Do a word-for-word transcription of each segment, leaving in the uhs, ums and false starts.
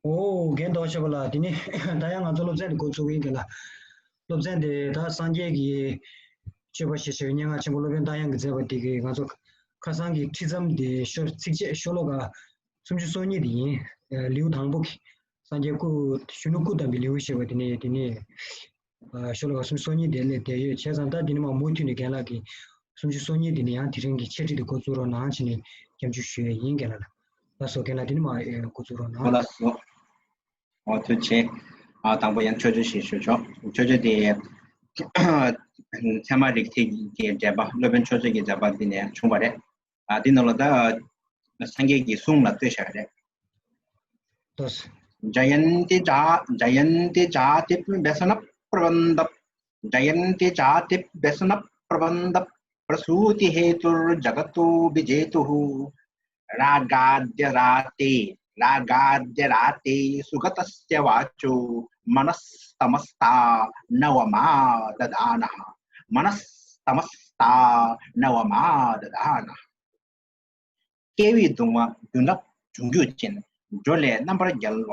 ཨོ། རྒན་རྡོ་རྗེ་ཆེ་བ་ལགས། དེ་ནས་ད་ཡང་ང་ཚོ་སློབ་ཚན་འདི་འགོ་བཙུགས་ཀྱི་ཡིན་ག་ལགས། སློབ་ཚན་འདི་ད་སངས་རྒྱས་ཀྱི་སྤྱོད་པ་ཞེས་བྱ་བའི་སྙན་ངག་ཆེན་པོ་སློབ་དཔོན་རྟ་དབྱངས་ཀྱིས་མཛད་པ་འདི་གིས་ང་ཚོ་ཁ་སང་གི་ཁྲིད་མཚམས་འདི་ཤོ་ཚིགས་བཅད་ཤོ་ལོ་ཀ་སུམ་ཅུ་སོ་གཉིས་འདི་ཡིན། ལེའུ་དང་པོ་གི་སངས་རྒྱས་སྐུ་གཞོན་ནུ་སྐུ་བལྟམས་པའི་ལེའུ་ཞེས་པ་འདི་ནས་འདི་ནས་ཤོ་ལོ་ཀ་སུམ་ཅུ་སོ་གཉིས་དེ་ལས་དེ་ཡོད་བྱས་ཙང་ད་འདི་ནས་མར་མུ་མཐུད་ནས་རྒན་ལགས་ཀྱིས་སུམ་ཅུ་སོ་གཉིས་འདི་ནས་ཡང་དེ་རིང་གི་འཆད་ཁྲིད་འདི་འགོ་བཙུགས་རོགས་གནང་བྱས་ནས་སྐྱབས་འཇུག་ཞུ་ཡས་ཡིན་རྒན་ལགས། ལགས་སོ། རྒན་ལགས་འདི་ནས་མར་འགོ་བཙུགས་རོགས་གནང་། ལགས་སོ། ཨོ་ཐུགས་རྗེ་ཆེ། ཨ་དང་པོ་ཡང་མཆོད་བརྗོད་ཞིག་ཞུ་ཆོག་མཆོད་བརྗོད་དེ་ཚད་མ་རིགས་ཐིགས་ཀྱི་འགྲེལ་པ་སློབ་དཔོན་ཆོས་མཛད་ཀྱི་མཛད་པ་འདི་ནས་བྱུང་བ་རེད། ཨ་འདི་ནང་ལ་ད་སངས་རྒྱས་ཀྱི་གསུང་ལ་ལྟོས་བྱ་རེད། ལགས་སོ། जयन्ति जा जयन्ति जातिव्यसनप्रबन्ध जयन्ति जातिव्यसनप्रबन्ध प्रसूतिहेतुर्जगतो विजेतुः। रागाद्यराते रागाद्यराते सुगतस्य वाचो मनस्तमस्ता नवमाददानः। मनस्तमस्ता नवमाददानः། སྐྱེ་བའི་གདུང་བ་རྒྱུན་རབ་འབྱུང་འགྱུར་ཅན། འགྲོ་ལས་རྣམ་པར་རྒྱལ་བ་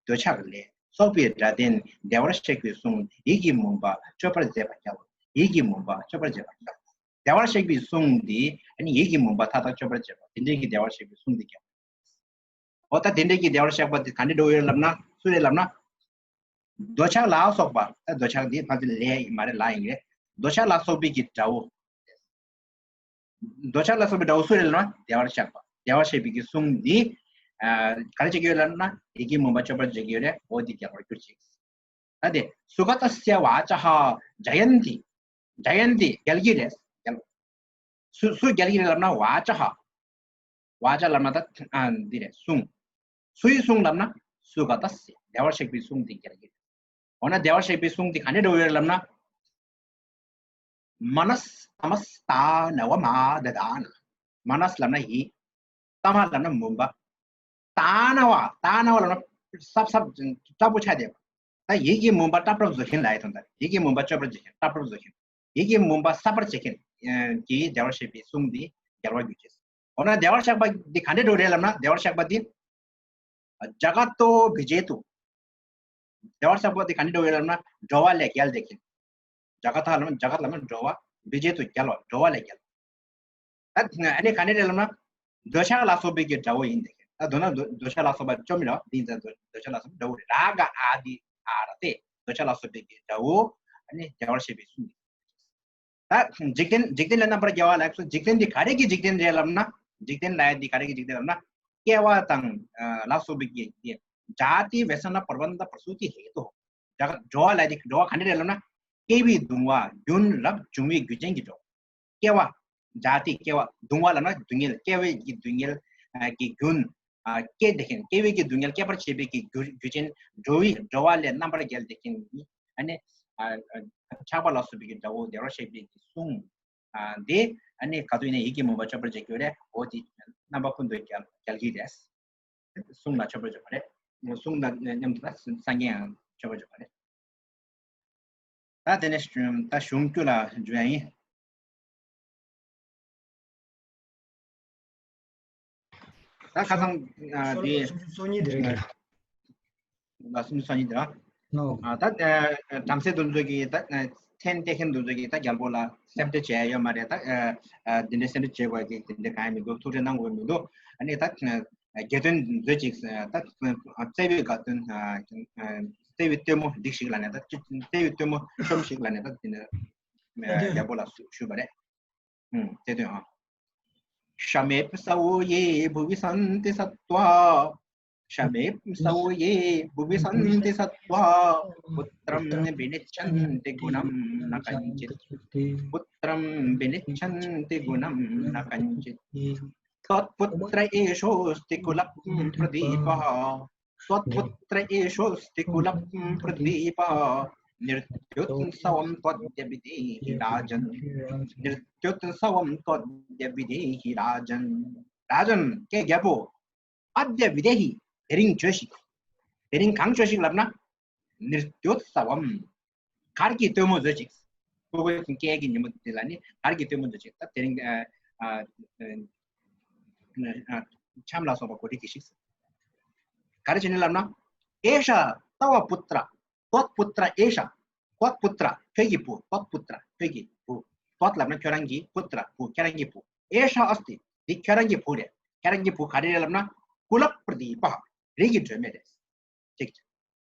འདོད་ཆགས་ལས་སོགས་པའི་སྒྲ་དོན་བདེ་བར་གཤེགས་པའི་གསུང་ཡིད་ཀྱི་མུན་པ་གཅོད་པར་མཛད་པ་རྒྱལ། ཡིད་ཀྱི་མུན་པ་གཅོད་པར་མཛད་པ་རྒྱལ། བདེ་བར་གཤེགས་པའི་གསུང་འདི་ཨ་ནི་ཡིད་ཀྱི་མུན་པ་མཐའ་དག་གཅོད་པར་བྱེད་པ་དེ་འདྲའི་གི་བདེ་བར་གཤེགས་པའི་གསུང་འདི་རྒྱལ། འོ་ད་དེ་འདྲའི་གི་བདེ་བར་གཤེགས་པ་དེ་ག་འདྲ་འགྲོ་ཡོད་ལབ་ན་སུ་རེད་ལབ་ན། འདོད་ཆགས་ལ་སོགས་པ། ད་འདོད་ཆགས་འདི་ཕལ་ཆེར་ལས་མ་རེད་ལ་ཡིན་གྱི་རེད། འདོད་ཆགས་ལ་སོགས་པའི་གི་དགྲ་བོ། འདོད་ཆགས་ལ་སོགས་པའི་དགྲ་བོ་སུ་རེད་ལབ་ན་བདེ་བར་གཤེགས་པ། བདེ་བར་གཤེགས་པའི་གི་གསུང་འདི་ཨ་ག་རེ་བྱེད་ཀྱི་ཡོད་ལབ་ན་ཡིད་ཀྱི་མུན་པ་གཅོད་པར་བྱེད་ཀྱི་ཡོད་རེད། འོ་འདི་རྒྱལ་བར་གྱུར་ཅིག་ད་དེ་སུ་ག་ཏ་སྱ་ཝཱ་ཅཱ་ཧ་ཇ་ཡན་ཏི། ཇ་ཡན་ཏི་རྒྱལ་གྱི་རེད། རྒྱལ། སུ་སུ་རྒྱལ་གྱི་རེད་ལབ་ན་ཝཱ་ཅཱ་ཧ། ཝཱ་ཅཱ་ལབ་ན་ད་ཨ་འདི་རེད་གསུང་། སུའི་གསུང་ལབ་ན་སུ་ག་ཏ་སྱ། བདེ་བར་གཤེགས་པའི་གསུང་འདི་རྒྱལ་གྱི་རེད། འོ་ན་བདེ་བར་གཤེགས་པའི་གསུང་འདི་ག་ནས་འགྲོ་ཡོད་རེད་ལབ་ན། མ་ནསི་ཏ་མ་སི་ཏཱ་ན་བ་མ་དཱ་ན། མ་ནསི་ལབ་ན་ཡིད། ཏ་མ་ལབ་ན་མུན་པ། ཏཱ་ན་བ། ཏཱ་ན་བ་ལབ་ན་སྲབ་སྲབ་སྲབ་པོ་ཆགས་བསྡད་པ། ད་ཡིད་ཀྱི་མུན་པ་སྲབ་སྲབ་བཟོ་མཁན་ལབ་ཡ་དང་། ད་ཡིད་ཀྱི་མུན་པ་གཅོད་པར་བྱེད་མཁན་སྲབ་སྲབ་བཟོ་མཁན། ཡིད་ཀྱི་མུན་པ་སྲབ་པར་བྱེད་མཁན་གྱི་བདེ་བར་གཤེགས་པའི་གསུང་འདི་རྒྱལ་བར་གྱུར་ཅིག་འོ་ན་བདེ་བར་གཤེགས་པ་འདི་ག་འདྲས་འགྲོ་རེད་ལབ་ན། བདེ་བར་གཤེགས་པ་འདི་ཇ་ག་ཏོ་བི་ཇེ་ཏུ། བདེ་བར་གཤེགས་པ་འདི་ག་འདྲས་འགྲོ་རེད་ལབ་ན་འགྲོ་བ་ལས་རྒྱལ་བསྡད་མཁན། ཇ་ག་ཏ་ལབ་ན་ཇ་ག་ཏ་ལབ་ན་འགྲོ་བ། བི་ཇེ་ཏུ་རྒྱལ་བ། འགྲོ་བ་ལས་རྒྱལ། ད་ཨ་ནི་ག་ནས་རེད་ལབ་ན། འདོད་ཆགས་ལ་སོགས་པའི་གི་དགྲ་བོ་ཡིན་ཏེ། ད་མདོར་ན་འདོད་འདོད་ཆགས་ལ་སོགས་པ་བཅོམ་མི་ར་བ་འདི་ཡིན་ཙང་འདོད་འདོད་ཆགས་ལ་སོགས་པའི་དགྲ་བོ་རེད། རཱ་ག་ཨ་དི་ཨ་ར་ཏེ། འདོད་ཆགས་ལ་སོགས་པའི་གི་དགྲ་བོ་ཨ་ནི་བདེ་བར་གཤེགས་པའི་གསུང་། ད་འཇིག་རྟེན་འཇིག་རྟེན་ལས་རྣམ་པར་རྒྱལ་བ་ལ་སོགས། འཇིག་རྟེན་འདི་ག་རེ་གི་འཇིག་རྟེན་རེད་ལབ་ན། འཇིག་རྟེན་ལ་ཡ་འདི་ག་རེ་གི་འཇིག་རྟེན་ལབ་ན། སྐྱེ་བ་དང་ལ་སོགས་པའི་གི་འདི་ཇཱ་ཏི་བྱ་ས་ན་པྲ་བན་ད་པྲ་སུ་ཏི་ཧེ་ཏོ། འགྲོ་བ་ལ་འདི་འགྲོ་བ་ག་འདྲ་རེད་ལབ་ན། སྐྱེ་བའི་གདུང་བ་རྒྱུན་རབ་འབྱུང་བའི་རྒྱུ་ཅན་གྱི་འགྲོ། སྐྱེ་བ། ཇཱ་ཏི་སྐྱེ་བ། གདུང་བ་ལབ་ན་སྡུག་བསྔལ། སྐྱེ་བའི་གི་སྡུག་བསྔལ་གྱི་རྒྱུན། སྐྱེ་བསྡད་མཁན། སྐྱེ་བའི་གི་སྡུག་བསྔལ་སྐྱེད་པར་བྱེད་པའི་གི་རྒྱུ་རྒྱུ་ཅན། འགྲོ་བའི་འགྲོ་བ་ལས་རྣམ་པར་རྒྱལ་བསྡད་མཁན་ནི་ཨ་ནི་ཆགས་པ་ལ་སོགས་པའི་གི་དགྲ་བོ་བདེ་བར་གཤེགས་པའི་གི་གསུང་འདི་ཨ་ནི་ག་དུས་ནས་ཡིད་ཀྱི་མུན་པ་གཅོད་པར་བྱེད་ཀྱི་རེད། འོ་དེ་རྣམ་པ་ཀུན་ཏུ་རྒྱལ་རྒྱལ་གྱི་རེད། གསུང་ལ་མཆོད་པར་བརྗོད་པ་རེད། གསུང་དང་མཉམ་དུ་ད་སངས་རྒྱས་ཡང་མཆོད་པར་བརྗོད་པ་རེད། ད་དེ་ནས་ད་གཞུང་བཅུ་ལ་འཇུག་ཡ་ཡིན། ད་ཁ་སང་ཨ་དེ་སོ་གཉིས་དེ་རེད། ལ་སུམ་ཅུ་སོ་གཉིས་དེ་ར། ནོ། ཨ་ད་ཨ་བྲམ་ཟེ་དེ་ཚོ་གིས་ད་ཨ་མཚན་གཏད་མཁན་དེ་ཚོ་གིས་ད་རྒྱལ་པོ་ལ་སེམས་ཁྲལ་བྱས་ཡོད་མ་རེད། ད་ཨ་ཨ་དེ་འདྲའི་སེམས་ཁྲལ་བྱེད་དགོས་ཀྱི་དེ་འདྲ་གང་ཡང་མི་འདུག་ཐུགས་ཁྲལ་གནང་དགོས་མི་འདུག་ཨ་ནི་ད་ཨ་དགེ་འདུན་མཛོད་ཅིག་ད་བརྩེ་བའི་དགའ་སྟོན་ཨ་བརྩེ་བའི་སྟོན་མོ་སྒྲིགས་ཤིག་ལབ་ནས། ད་བརྩེ་བའི་སྟོན་མོ་ཤོམས་ཤིག་ལབ་ནས། ད་དེ་འདྲ་རྒྱལ་པོ་ལ་ཞུས་པ་རེད། ཨུམ། བརྩེ་དོན་ཨ། शमेप्सवो ये भुवि सन्ति सत्त्वा शमेप्सवो ये भुवि सन्ति सत्त्वा पुत्रं विनिच्छन्ति गुणं न कञ्चित् पुत्रं विनिच्छन्ति गुणं न कञ्चित् त्वत्पुत्र एषोऽस्ति कुलप्रदीपः त्वत्पुत्र एषोऽस्ति कुलप्रदीपः नृत्योत्सवं त्वद्य विधेहि राजन् नृत्योत्सवं त्वद्य विधेहि राजन् राजन् के རྒྱལ་པོ अद्य विधेहि དེ་རིང་བྱོས་ཤིག་དེ་རིང་གང་བྱོས་ཤིག་ལབ་ན། नृत्योत्सवम् གར་གྱི་སྟོན་མོ་བཟོས་ཅིག་སྤུ་གུ་སྐྱེས་ཀྱི་ཉིན་མོ་དེ་ལ་ནི་གར་གྱི་སྟོན་མོ་བཟོས་ཅིག་ད་དེ་རིང་ཨ་ཨ་ཨ་འཆམ་ལ་སོགས་པ་གོ་སྒྲིག་གྱིས་ཤིག་ག་རེ་བྱས་ནས་ལབ་ན། एषः तव पुत्र त्वत्पुत्र एषः त्वत्पुत्र ཁྱོད་ཀྱི་བུ། त्वत्पुत्र ཁྱོད་ཀྱི་བུ། त्वत् ལབ་ན་ཁྱོད་རང་གི། पुत्र བུ། ཁྱེད་རང་གི་བུ། एषः अस्ति འདི་ཁྱོད་རང་གི་བུ་རེད། ཁྱེད་རང་གི་བུ་ག་རེ་རེད་ལབ་ན། कुलप्रदीपः རིགས་ཀྱི་སྒྲོན་མེ་རེད། ཅིག་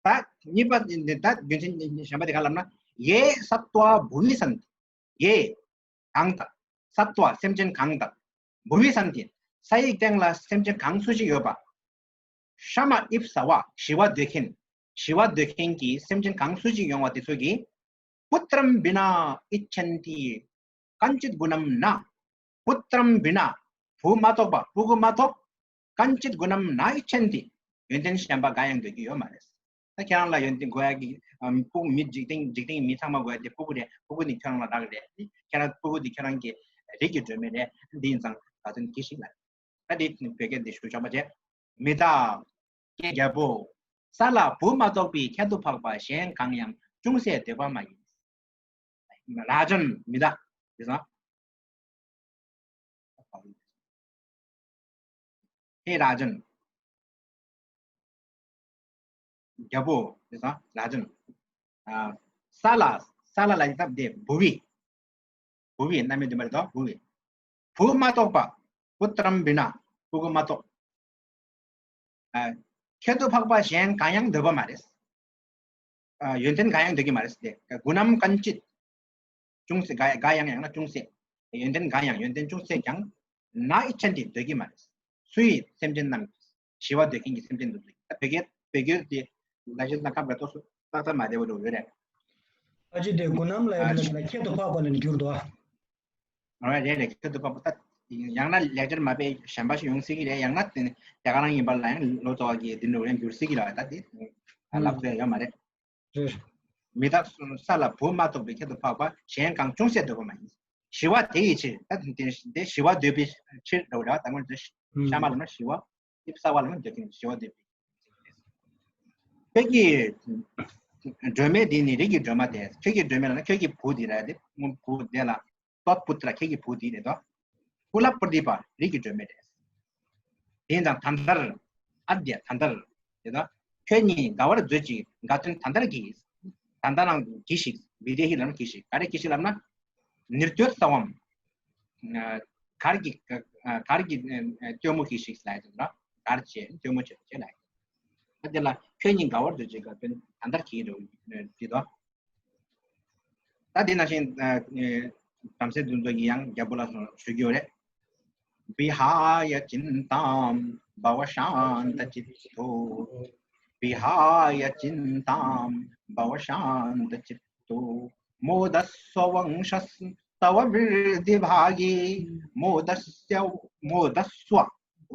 ད་གཉིས་པ་ད་རྒྱུ་མཚན་གཞན་པ་དེ་ག་ལབ་ན། ये सत्त्वा भुवि सन्ति ये གང་དག सत्त्वा སེམས་ཅན་གང་དག भुवि सन्ति ས་ཡི་སྟེང་ལ་སེམས་ཅན་གང་སུ་ཞིག་ཡོད་པ། क्षम इप्सव ཞི་བ་འདོད་མཁན། ཞི་བ་འདོད་མཁན་གྱི་སེམས་ཅན་གང་སུ་ཞིག་ཡོང་བ་དེ་ཚོ་གིས पुत्रं विना इच्छन्ति कञ्चित् गुणं न पुत्रं विना བུ་མ་གཏོགས་པ། སྤུ་གུ་མ་གཏོགས། कञ्चित् गुणं न इच्छन्ति ཡོན་ཏན་གཞན་པ་གང་ཡང་འདོད་ཀྱི་ཡོད་མ་རེད། ད་ཁྱེད་རང་ལ་ཡོན་ཏན་དགོས་ཡ་གི་ཨམ། སྤུ་གུ་མི་འཇིག་རྟེན་འཇིག་རྟེན་མི་ཚང་མ་དགོས་ཡ་དེ་སྤུ་གུ་རེད། སྤུ་གུ་ནི་ཁྱེད་རང་ལ་རག་རེད། ཁྱེད་རང་སྤུ་གུ་དེ་ཁྱེད་རང་གི་རིགས་ཀྱི་སྒྲོན་མེ་རེད། འདི་ཡིན་ཙང་ག་དོན་གྱིས་ཤིག་ལ། ད་འདི་བོད་སྐད་འདི་ཞུ་ཆོག་པ་བྱས། མི་དག་ཀྱེ་རྒྱལ་པོ། ས་ལ་བུ་མ་གཏོགས་པའི་ཁྱད་དུ་འཕགས་པ་གཞན་གང་ཡང་ཅུང་ཟད་འདོད་པ་མ་ཡིན། राजन् མི་དག་དེ་ཚོ། हे राजन् རྒྱལ་པོ། དེ་ཚོ་राजन्། ཨ། ས་ལ། ས་ལ་ལ་ཡི་སྟབས་བདེ། भुवि། भुवि རྣམ་དབྱེ་བདུན་པ་རེད་དོ། भुवि བུ་མ་གཏོགས་པ། पुत्रं विना སྤུ་གུ་མ་གཏོགས། ཨ། ཁྱད་དུ་འཕགས་པ་གཞན་གང་ཡང་འདོད་པ་མ་རེད། ཨ། ཡོན་ཏན་གང་ཡང་འདོད་ཀྱི་མ་རེད་དེ། गुणं कञ्चित् ཅུང་ཟད། ག་ག་ཡང་ཡང་ན་ཅུང་ཟད། ཡོན་ཏན་གང་ཡང་ཡོན་ཏན་ཅུང་ཟད་ཀྱང་न इच्छन्ति འདོད་ཀྱི་མ་རེད། སུ་ཡིས། སེམས་ཅན་རྣམས། ཞི་བ་འདོད་མཁན་གྱི་སེམས་ཅན་དེ་ཚོ། ད་བོད་སྐད་བོད་སྐད་དེ་ལ་ཞིག་ན་སྐབས་ལ་ཏོག་ཙམ་ཏག་ཏག་མ་བདེ་བོ་འགྲོ་ཡོད་རེད། ཨ་ཅེ་དེ་गुणं ལ་ཡོད་ལ་ཁྱད་དུ་འཕགས་པ་ལ་འགྱུར་དོ། ཨ་རེད་རེད། ཁྱད་དུ་འཕགས་པ་ད་ཡང་ན་ལེགས་སྦྱར་མ་དཔེ་གཞན་པ་ཞིག་ཡོང་སྲིད་ཀྱི་རེད། ཡང་ན་དེ་ནི་དེ་ག་རང་ཡིན་པ་ལ་ཡང་ལོ་ཙཱ་བ་གིས་འདི་འདྲ་བོ་ཡང་འགྱུར་སྲིད་ཀྱི་རེད། ད་དེ་ལབ་ཚོད་ཡོད་མ་རེད། རེད། མི་དག་ས་ལ་བུ་མ་གཏོགས་པའི་ཁྱད་དུ་འཕགས་པ་གཞན་གང་ཅུང་ཟད་འདོད་པ་མ་ཡིན། ཞི་བ་དེ་ཡི་ཕྱིར། ད་དེ་ཞི་བ་འདོད་པའི་ཕྱིར་འདྲ་བོ་རེད་བ། ད་སྔོན་དེ་ཤ་མ་ལ་ན་ཞི་བ། ཨིཔ་ས་བ་ལ་ན་འདོད་མཁན། ཞི་བ་འདོད་པའི། ཁྱོད་ཀྱི་སྒྲོན་མེ་འདི་ནི་རིགས་ཀྱི་སྒྲོན་མ་སྟེ། ཁྱོད་ཀྱི་སྒྲོན་མེ་ལབ་ན་ཁྱོད་ཀྱི་བུ་འདི་རེད་དེ། བུ་དེ་ལ། त्वत्पुत्र ཁྱེད་ཀྱི་བུ་འདི་རེད་དོ། कुलप्रदीप རིགས་ཀྱི་སྒྲོན་མེ་རེད། དེ་ཡིན་ཙང་ད་ལྟར། अद्य ད་ལྟར། རེད་དོ། ཁྱོད་ཉིད་དགའ་བར་མཛོད་ཅིག་དགའ་སྟོན་ད་ལྟར་གྱིས། ད་ལྟ་རང་གྱིས་ཤིག विधेहि ལབ་ན་གྱིས་ཤིག་ག་རེ་གྱིས་ཤིག་ལབ་ན། निर्द्योत्सवम् གར་གྱི། གར་གྱི་སྟོན་མོ་གྱིས་ཤིག་ལབ་ཡ་དེ་ལ། གར་བྱེད། སྟོན་མོ་བྱེད་བྱེད་ལབ་ཡ། ད་དེ་ལ་ཁྱོད་ཉིད་དགའ་བར་མཛོད་ཅིག་དགའ་སྟོན་ད་ལྟར་གྱིས་རེད་དོ། ད་དེ་ནང་བཞིན། ཨ། ཨེ། བྲམ་ཟེ་དེ་ཚོ་གིས་ཡང་རྒྱལ་པོ་ལ་ཞུ་རྒྱུ་རེད། विहाय चिन्तां भवशान्तचित्तो विहाय चिन्तां भवशान्तचित्तो मोदस्व वंशस्तव वृद्धिभागि मोदस्य मोदस्व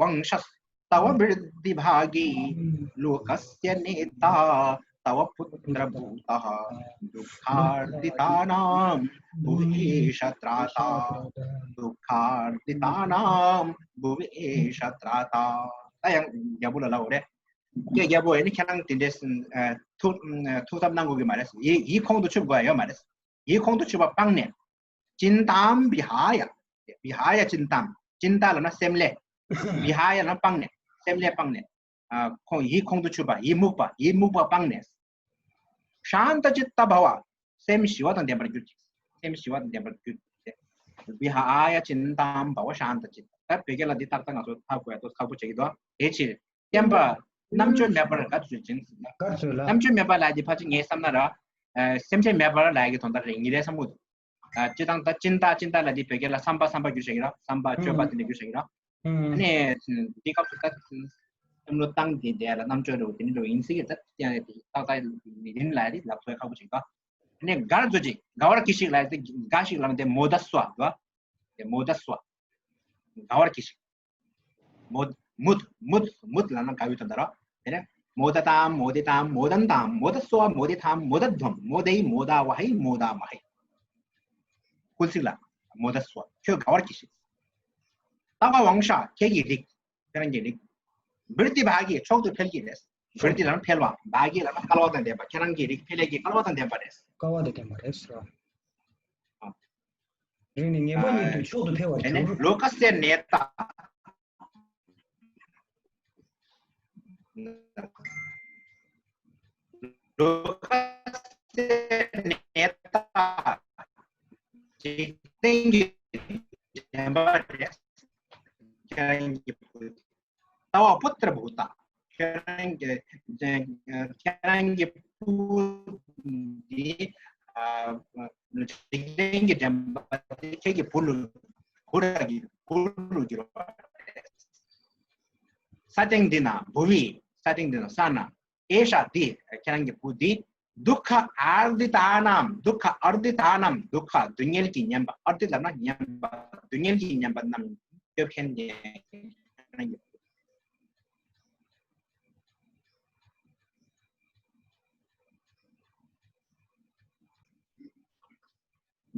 वंशस्तव वृद्धिभागि लोकस्य नेता तव पुत्रभूतः दुःखार्दितानां भुवि एष त्राता दुःखार्दितानां भुवि एष त्राता ད་ཡང་རྒྱལ་པོ་ལ་ལབ་པ་རེད། ཀྱེ་རྒྱལ་པོ། ཨེ་ནི་ཁྱེད་རང་དེ་འདྲའི། ཨ། ཐུགས། ཨ། ཐུགས་འཚབ་གནང་དགོས་ཀྱི་མ་རེད། ཡིད། ཡིད་ཁོང་དུ་ཆུད་དགོས་ཡ་ཡོད་མ་རེད། ཡིད་ཁོང་དུ་ཆུད་པ་སྤངས་ནས། चिन्तां विहाय विहाय चिन्तां चिन्ता ལབ་ན་སེམས་ལས། विहाय ལབ་ན་སྤངས་ནས། སེམས་ལས་སྤངས་ནས། ཨ། ཁོང་། ཡིད་ཁོང་དུ་ཆུད་པ། ཡིད་མུག་པ། ཡིད་མུག་པ་སྤངས་ནས། शान्तचित्त भव སེམས་ཞི་བ་དང་ལྡན་པར་གྱུར་ཅིག་སེམས་ཞི་བ་དང་ལྡན་པར་གྱུར་ཅིག विहाय चिन्तां भव शान्तचित्त ད་བོད་སྐད་ལ་འདི་ཏག་ཏག་ང་ཚོ་ཧ་གོ་ཡ་ཏོག་ཙམ་ཁག་པོ་ཆགས་ཀྱི་འདུག་དེའི་ཕྱིར། བསྟན་པ་རྣམ་དཔྱོད་མེད་པར་ག་ཚོད་ཅིང་། ག་ཚོད་ལ། རྣམ་དཔྱོད་མེད་པ་ལབ་ཡ་དེ་ཕལ་ཆེར་ངས་བསམ་ན་ར། ཨ། སེམས་ཅན་མེད་པར་ལབ་ཡ་གི་དོན་དག་རེད། ངེས་རེད་བསམ་གྱི་འདུག་ཨ། སྤྱིར་བཏང་ད་ཅིན་ཏ། ཅིན་ཏ་ལབ་དེ་བོད་སྐད་ལ་བསམ་པ། བསམ་པ་སྤྱོད་པ་དེ་འདྲ་གྱུར་ཤག་གི་ར། བསམ་པ་སྤྱོད་པ་དེ་འདྲ་གྱུར་ཤག་གི་ར། ཨ་ནི་འདི་སྐབས་སུ་ད་བསམ་བློ་བཏང་དེ་དེ་ལ་རྣམ་དཔྱོད་རེད་དེ་འདྲ་ཡིན་སྲིད་ཀྱི། ད་ཡང་ཏག་ཏག་ཡིན་ལབ་དེ་ལབ་ཐུབ་ཁག་པོ་ཅིག་ག་ཨ་ནི་དགའ་བར་མཛོད་ཅིག་དགའ་བར་གྱིས་ཤིག་ལབ་དེ། དགའ་ཞིག་ལབ་དེ་མོ་ད་སྭ་དོ། དེ་མོ་ད་སྭ། དགའ་བར་གྱིས་ཤིག་མོ། མོད། མོད། མོད་ལབ་ན་དགའ་བའི་དོན་དག་རེད། དེ་ནས་मोदतां मोदितां मोदन्तां मोदस्व मोदितां मोदध्वं मोदे मोदावहै मोदामहै སྐུལ་ཚིག་ལ། མོ་ད་སྭ། ཁྱོད་དགའ་བར་གྱིས་ཤིག तव वंशा ཁྱེད་ཀྱི་རིགས། ཁྱེད་རང་གི་རིགས། वृद्धिभागि མཆོག་ཏུ་འཕེལ་གྱི་རེད། वृद्धि ལབ་ན་འཕེལ་བ། भागि ལབ་ན་སྐལ་བ་དང་ལྡན་པ། ཁྱེད་རང་གི་རིགས་འཕེལ་ཡས་ཀྱི་སྐལ་བ་དང་ལྡན་པ་རེད། སྐལ་བ་དང་ལྡན་པ་རེད་ཟེར་བ། རིགས་ནི་ངེས་པ་ཉིད་དུ་མཆོག་ཏུ་འཕེལ་བར་འགྱུར། लोकस्य नेता। लोकस्य नेता འཇིག་རྟེན་གྱི་འདྲེན་པ་རེད། ཁྱེད་རང་གི་བུ། तव पुत्रभूता ཁྱེད་རང་གི་ཁྱེད་རང་གི་བུ་འདི་ཨ་འཇིག་རྟེན་གྱི་འདྲེན་པ་དེ་ཁྱེད་ཀྱི་བུ་ལུ་བུ་ར་གི་བུ་ལུ་འགྱུར་བ་རེད། ས་སྟེང་འདི་ན། भुवि ས་སྟེང་འདི་ན། ས་ན། एषा འདི་ཁྱེད་རང་གི་བུ་འདི། दुःख अर्दितानां दुःख अर्दितानां दुःख སྡུག་བསྔལ་གྱིས་ཉེན་པ། अर्दित ལབ་ན་ཉེན་པ། སྡུག་བསྔལ་གྱིས་ཉེན་པ་རྣམས་སྐྱོབ་མཁན་ཁྱེད་རང་གི་བུ།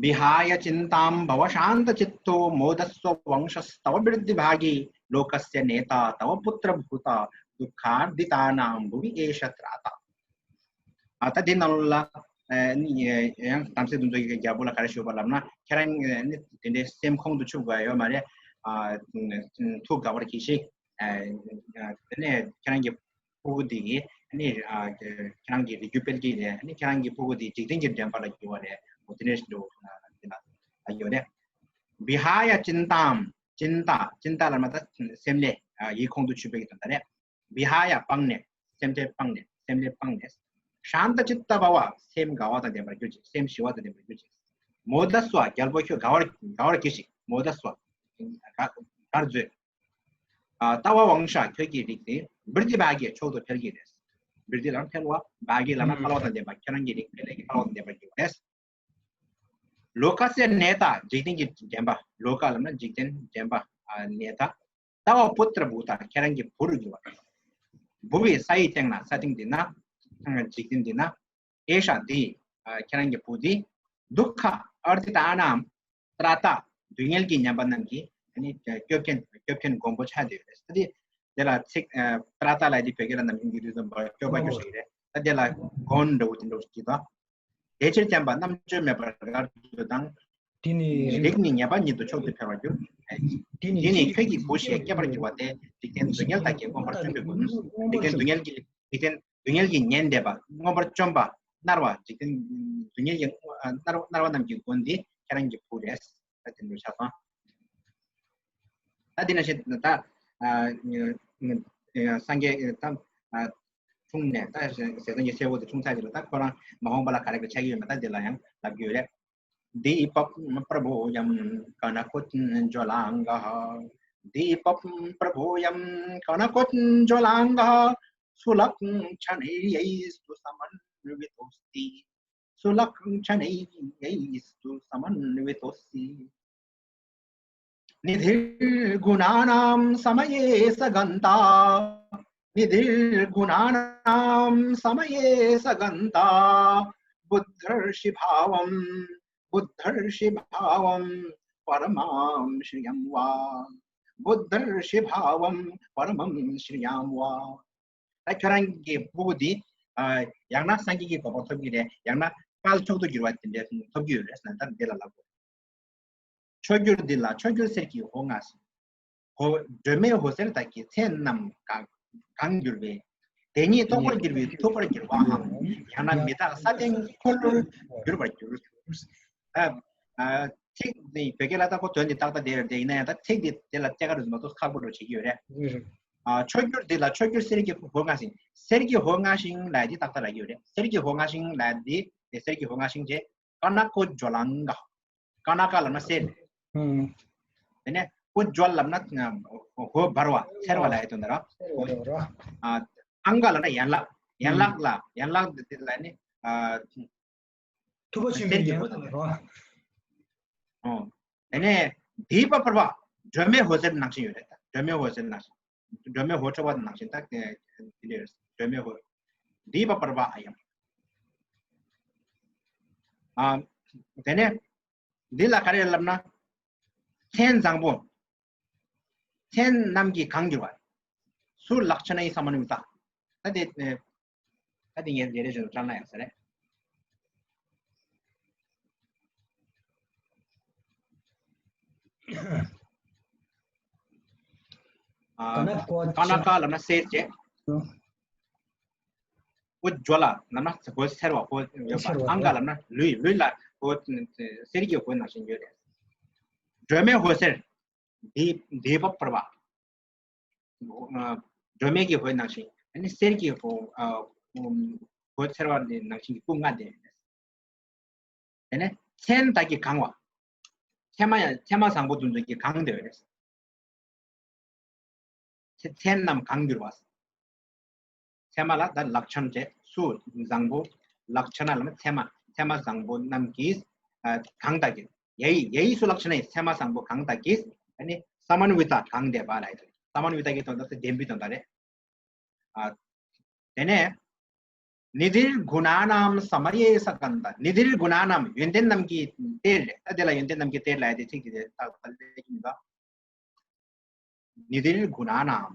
विहाय चिन्तां भव शान्तचित्तो मोदस्व वंशस्तव वृद्धिभागी लोकस्य नेता तव पुत्रभूता दुःखार्दितानां भुवि एष त्राता। ཨ་ད་འདི་ནང་ལ་ཨ་ནི་ཡང་དམ་ཚིག་འདུ་འཛོམས་ཀྱི་རྒྱལ་པོ་ལ་ག་རེ་ཞུས་པ་ལབ་ན། ཁྱེད་རང་ནི་དེ་འདྲའི་སེམས་ཁོང་དུ་ཆུད་དགོས་ཡ་ཡོད་མ་རེད། ཨ་ཐུགས་དགའ་བར་གྱིས་ཤིག་ཨ་དེ་ནས་ཁྱེད་རང་གི་ཕྲུ་གུ་འདི་གིས་ནི་ཨ་ཁྱེད་རང་གི་རིགས་རྒྱུད་སྤེལ་གྱི་རེད། ནི་ཁྱེད་རང་གི་ཕྲུ་གུ་འདི་འཇིག་རྟེན་གྱི་འདྲེན་པ་ལ་འགྱུར་བ་རེད། འོ་དེ་འདྲ་ཞིག་འདུག་འདི་ལ་ཨ་ཡོད་རེད། विहाय चिन्तां चिन्ता चिन्ता ལབ་ན་ད་སེམས་ལས་ཨ་ཡིད་ཁོང་དུ་ཆུད་པའི་གི་དོན་དག་རེད། विहाय སྤངས་ནས། སེམས་ཁྲལ་སྤངས་ནས། སེམས་ལས་སྤངས་ནས། शान्तचित्त भव སེམས་དགའ་བ་དང་ལྡན་པར་གྱུར་ཅིག་སེམས་ཞི་བ་དང་ལྡན་པར་གྱུར་ཅིག मोदस्व རྒྱལ་པོ་ཁྱོད་དགའ་བར་དགའ་བར་གྱིས་ཤིག मोदस्व དགའ་དགའ་བར་མཛོད། ཨ་तव वंश ཁྱོད་ཀྱི་རིགས་དེ། वृद्धिभागी མཆོག་ཏུ་འཕེལ་གྱི་རེད། वृद्धि ལབ་ན་འཕེལ་བ། भागी ལབ་ན་ཕལ་བ་དང་ལྡན་པ། ཁྱེད་རང་གི་རིགས་འཕེལ་ལས་ཀྱི་ཕལ་བ་དང་ལྡན་པར་གྱུར་པ་རེད། लोकस्य नेता འཇིག་རྟེན་གྱི་འདྲེན་པ། लोक ལབ་ན་འཇིག་རྟེན། འདྲེན་པ། ཨ་नेता तव पुत्रभूता ཁྱེད་རང་གི་བུ་རུ་འགྱུར་བ། भुवि ས་ཡི་སྟེང་ན། ས་སྟེང་འདི་ན། འཇིག་རྟེན་འདི་ན། एष འདི། ཨ་ཁྱེད་རང་གི་བུ་འདི། दुःख अर्दितानां त्राता སྡུག་བསྔལ་གྱིས་ཉེན་པ་རྣམས་ཀྱི་ཨ་ནི་སྐྱོབ་མཁན། སྐྱོབ་མཁན་མགོན་པོ་ཆགས་བསྡད་ཡོད་རེད། ད་དེ་དེ་ལ་ཚིག་ཨ་त्राता ལབ་དེ་བོད་སྐད་ལ་ནམ་རྒྱུན་གྱི་དུས་སུ་མགོན་པ་སྐྱོབ་པ་སྐྱོབ་ཞིག་རེད། ད་དེ་ལ་མགོན་འདྲ་བོ་དེ་འདྲ་བོ་ཞིག་དང་། བདེ་ཕྱིར་བརྟན་པ་རྣམ་དཔྱོད་མེད་པར་དགའ་བར་གྱུར་དང་། དེ་ནི་རིགས་ནི་ཉེས་པ་ཉིད་དུ་མཆོག་ཏུ་འཕེལ་བར་འགྱུར། དེ་ནི་ཁྱེད་ཀྱི་བུ་ཞེས་སྐྱེ་བར་འགྱུར་བ་སྟེ། འཇིག་རྟེན་སྡུག་བསྔལ་དག་གིས་མངོན་པར་བཅོམ་པའི་མགོན། འཇིག་རྟེན་སྡུག་བསྔལ་གྱིས། འཇིག་རྟེན་སྡུག་བསྔལ་གྱིས་ཉེན་འདེབས་པ་མངོན་པར་བཅོམ་པ། མནར་བ། འཇིག་རྟེན་སྡུག་བསྔལ་གྱིས་མནར་མནར་བ་རྣམས་ཀྱི་མགོན་འདི་ཁྱེད་རང་གི་བུ་རེད། ད་དེ་འདྲ་ཆགས་སོང་། ད་དེ་ནང་བཞིན་ད་ཨ་སངས་རྒྱས་ད་ཨ་འཁྲུངས་ནས། ད་ཟས་གཙང་གི་སྲས་པོ་དེ་འཁྲུངས་ཚར་རྗེས་ལ། ད་ཁོ་རང་མ་འོངས་པ་ལ་ག་རེ་ག་ཆགས་ཀྱི་ཡོད་མེད་ད་དེ་ལ་ཡང་ལབ་ཀྱི་ཡོད་རེད། दीपं प्रभूयं कनकोज्ज्वलाङ्गः। दीपं प्रभूयं कनकोज्ज्वलाङ्गः। सुलक्षणैस्तु समन्वितोऽस्ति। सुलक्षणैस्तु समन्वितोऽस्ति। निधिर्गुणानां समये स गन्ता। निधिर्गुणानां समये स गन्ता। बुद्धर्षि भावं। बुद्धर्षि भावं। परमां श्रियं वा। बुद्धर्षि भावं। परमं श्रियां वा। ད་ཁྱོད་རང་གི་ཕྲུ་གུ་འདི་ཨ་ཡང་ན་སངས་རྒྱས་ཀྱི་གོ་འཕང་ཐོབ་ཀྱི་རེད། ཡང་ན་དཔལ་མཆོག་ཏུ་འགྱུར་བ་དེ་འདྲ་ཐོབ་ཀྱི་ཡོད་རེད་ཟེར་ན། ད་འདི་ལ་ལབ་དགོས། མཆོག་གྱུར་འདི་ལ་མཆོག་གྱུར་གསེར་གྱི་འོད་མངའ་ཞིང་། འོ་སྒྲོན་མེ་འོད་ཟེར་དག་གིས་མཚན་རྣམས་གང་གང་གྱུར་པའི། དེ་ཉིད་རྟོགས་པར་འགྱུར་བའི་ཐུབ་པར་འགྱུར་བའམ། ཡང་ན་མི་རྟག་སྲ་བརྟན་འཁོར་ལོར་གྱུར་པར་འགྱུར། ཨ་ཨ་ཚིག་འདི་བོད་སྐད་ལ་ད་ཁོ་དོན་འདི་ཏག་ཏག་བསྡད་ཡོད་རེད། ཡིན་ན་ཡང་ད་ཚིག་འདི་དེ་ལ་སྐྱེལ་ཀ་རུ་མ་གཏོགས་ཁག་པོ་འགྲོ་བྱེད་ཀྱི་ཡོད་རེད། ཨ་མཆོག་གྱུར་འདི་ལ་མཆོག་གྱུར་གསེར་གྱི་འོད་མངའ་ཞིང་། གསེར་གྱི་འོད་མངའ་ཞིང་ལབ་ཡ་འདི་ཏག་ཏག་རག་གི་ཡོད་རེད། གསེར་གྱི་འོད་མངའ་ཞིང་ལབ་ཡ་འདི་གསེར་གྱི་འོད་མངའ་ཞིང་བྱས། ཀ་ན་ཀོ་ཇོ་ལང་ག། ཀ་ན་ཀ་ལབ་ན་གསེར། ཨུམ། དེ་ནས་ཀོ་ཇོ་ལབ་ན་འོད་འབར་བ་འཚེར་བ་ལབ་ཡ་དོན་དག་རེད། ཨ་ཨང་ག་ལབ་ན་ཡན་ལག་ཡན་ལག་ལ་ཡན་ལག་དེ་ལ་ནི་ཨ་ཐུབ་པ་ཆེན་པོའི་ཡན་ལག་ལ་རོ། ཨོ། དེ་ནས་དཱི་པ་པྲ་བྷ། སྒྲོན་མེ་འོད་ཟེར་ནང་བཞིན་ཡོད་རེད་ད། སྒྲོན་མེ་འོད་ཟེར་ནང་བཞིན། སྒྲོན་མེ་འོད་འཕྲོ་བ་ནང་བཞིན་ད་དེ་འདྲ་ཡོད་རེད། སྒྲོན་མེ་འོད། དཱི་པ་པྲ་བྷ་ཨ་ཡམ། ཨ། དེ་ནས་འདི་ལ་ག་རེ་ལབ་ན། མཚན་བཟང་པོ། མཚན་རྣམས་ཀྱིས་གང་གྱུར་པ། སུ་ལཀྵ་ཎའི་ས་མ་ནུ་ཏ། ད་དེ་ད་དེ་ངས་རེ་རེ་བཞིན་དུ་བཀྲལ་ན་ཡང་ས་རེད། ཨ་ཀ་ན་ཀ་ཀ་ན་ཀ་ལབ་ན་གསེར་བྱས། ཨོ་ཇོ་ལ་ལབ་ན་གོས་སེར་བ་གོས་ཡོད་པ། སེར་བ་ཨང་ག་ལབ་ན་ལུས། ལུས་ལ་གོས་སེར་གྱི་གོས་ནང་བཞིན་ཡོད་རེད། སྒྲོལ་མའི་འོད་ཟེར། དི་དི་པ་བར་བ། སྒྲོལ་མའི་གི་འོད་ནང་བཞིན། ཨ་ནི་གསེར་གྱི་འོད། ཨ་འོད་འོད་སེར་བ་ནང་བཞིན་གྱི་སྐུ་ལྔ་ལྡན། དེ་ནས་མཚན་དག་གིས་གང་བ། མཚན་མ་ཡང་མཚན་མ་བཟང་པོ་དེ་ཚོ་གིས་གང་བསྡད་པ་རེད། མཚན་མཚན་རྣམས་གང་འགྱུར་བ། མཚན་མ་ལ་ད་ལག་ཆ་ན་བྱས་སུ་བཟང་པོ། ལག་ཆ་ན་ལ་མཚན་མ་མཚན་མ་བཟང་པོ་རྣམས་ཀྱིས། ཨ་གང་དག་གིས། ཡ་ཡི་ཡ་ཡི་སུ་ལག་ཆ་ན་ཡི་མཚན་མ་བཟང་པོ་གང་དག་གིས། ཨ་ནི་ས་མན་བི་ཏ་གང་བསྡད་པ་ལ་ཡི་ས་མན་བི་ཏ་གི་དོན་དག་དེ་བདེན་པའི་དོན་དག་རེད། ཨ་དེ་ནས་ནི་དིར་གུ་ཎཱ་ནཱམ་ས་མ་ཡེ་ས་གནྡྷ། ནི་དིར་གུ་ཎཱ་ནཱམ་ཡོན་ཏན་རྣམས་ཀྱི་གཏེར་རེད། ད་དེ་ལ་ཡོན་ཏན་རྣམས་ཀྱི་གཏེར་ལ་ཡ་དེ་ཚིག་དེ་ད་ད་ལས་ཀྱི་མི་འདུག་ནི་དིར་གུ་ཎཱ་ནཱམ།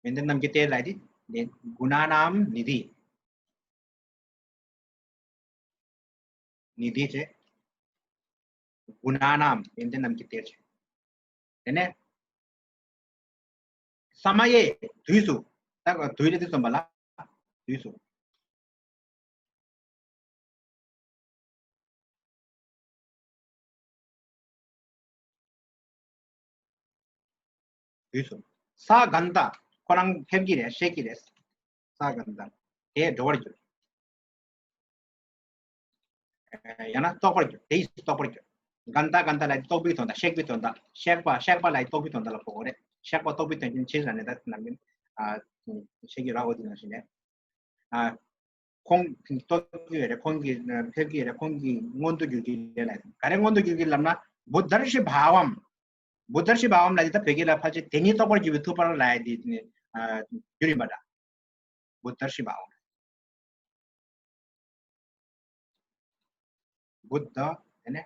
ཡོན་ཏན་རྣམས་ཀྱི་གཏེར་ལ་ཡ་དེ་གུ་ཎཱ་ནཱམ་ནི་དི། ནི་དི་བྱས། གུ་ཎཱ་ནཱམ་ཡོན་ཏན་རྣམས་ཀྱི་གཏེར་བྱས། དེ་ནས་ས་མ་ཡེ་དུས་སུ། ད་དུས་ལ་དུས་སུ་འབད་ལ་དུས་སུ། དུས་སུ། ས་གནྡྷ། ཁོ་རང་ཕེབས་ཀྱི་རེད། གཤེགས་ཀྱི་རེད། ས་གནྡྷ། དེ་འགྲོ་བར་འགྱུར། ཡང་ན་རྟོགས་པར་འགྱུར། དེ་ཡིས་རྟོགས་པར་འགྱུར། གནྡྷ། གནྡྷ་ལ་རྟོགས་པའི་དོན་དག་གཤེགས་པའི་དོན་དག་གཤེགས་པ། གཤེགས་པ་ལ་རྟོགས་པའི་དོན་དག་ལ་གོ་དགོས་རེད། གཤེགས་པ་རྟོགས་པའི་དོན་རྐྱེན་ཕྱིར་ལ་ནི་ད་ནམ་རྒྱུན་ཨ་བཤད་ཀྱི་ར་འོ་དེ་ནང་བཞིན་རེད། ཨ་ཁོང་རྟོགས་ཀྱི་རེད། ཁོང་གི་ཕེབས་ཀྱི་རེད། ཁོང་གི་མངོན་དུ་གྱུར་གྱི་རེད་ལ། ག་རེ་མངོན་དུ་གྱུར་གྱི་ལབ་ན། བུདྡྷར་ཤྲི་བྷ་བམ། བུདྡྷར་ཤྲི་བྷ་བམ་ལ་དེ་ད་བོད་སྐད་ལ་ཕལ་ཆེར་དེ་ཉིད་རྟོགས་པར་གྱུར་པའི་ཐུབ་པ་ལ་ཡ་དེ་ནི་ཨ་གྱུར་ཡིན་པ་འདྲ། བུདྡྷར་ཤྲི་བྷ་བམ། བུདྡྷ། དེ་ནས་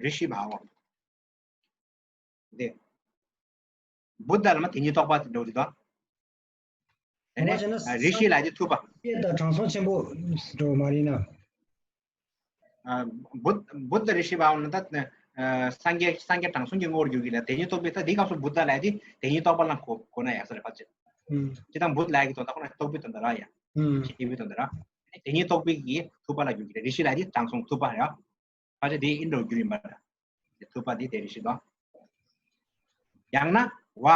རི་ཤྲི་བྷ་བམ། དེ་བུདྡྷ་ལ་མ་དེ་ཉིད་རྟོགས་པ་དེ་འགྲོ་རི་དང་། དེ་ནས་ཨ་རི་ཤྲི་ལ་དེ་ཐུབ་པ། དེ་ད་དྲང་སྲོང་ཆེན་པོ་འགྲོ་མ་རེད་ན། ཨ་བུད་བུད་དཱ་རི་ཤྲི་བྷ་བ་ན་ད་ཨ་སངས་རྒྱས་སངས་རྒྱས་དྲང་སྲོང་གི་ངོ་བོར་གྱུར་གྱི་ལ། དེ་ཉིད་རྟོགས་པའི་ད་འདི་སྐབས་སུ་བུད་དཱ་ལ་ཡ་དེ་དེ་ཉིད་རྟོགས་པ་ལ་གོ་གོ་ན་ཡག་ས་རེད་ཕལ་ཆེར། ཨུམ། ཅི་དང་བུད་དཱ་ལ་ཡ་གི་དོན་དག་ཁོ་ན་རྟོགས་པའི་དོན་དག་ར་ཡ། ཨུམ། ཤེས་པའི་དོན་དག་ར། དེ་ཉིད་རྟོགས་པའི་གི་ཐུབ་པ་ལ་གྱུར་གྱི་ལ། རི་ཤྲི་ལ་ཡ་དེ་དྲང་སྲོང་ཐུབ་པ་རེད། ཕལ་ཆེར་དེ་ཨིན་འགྲོ་རྒྱུ་ཡིན་པ་རེད། དེ་ཐུབ་པ་དེ་དེ་རི་ཤྲི་དང་། ཡང་ན་བ།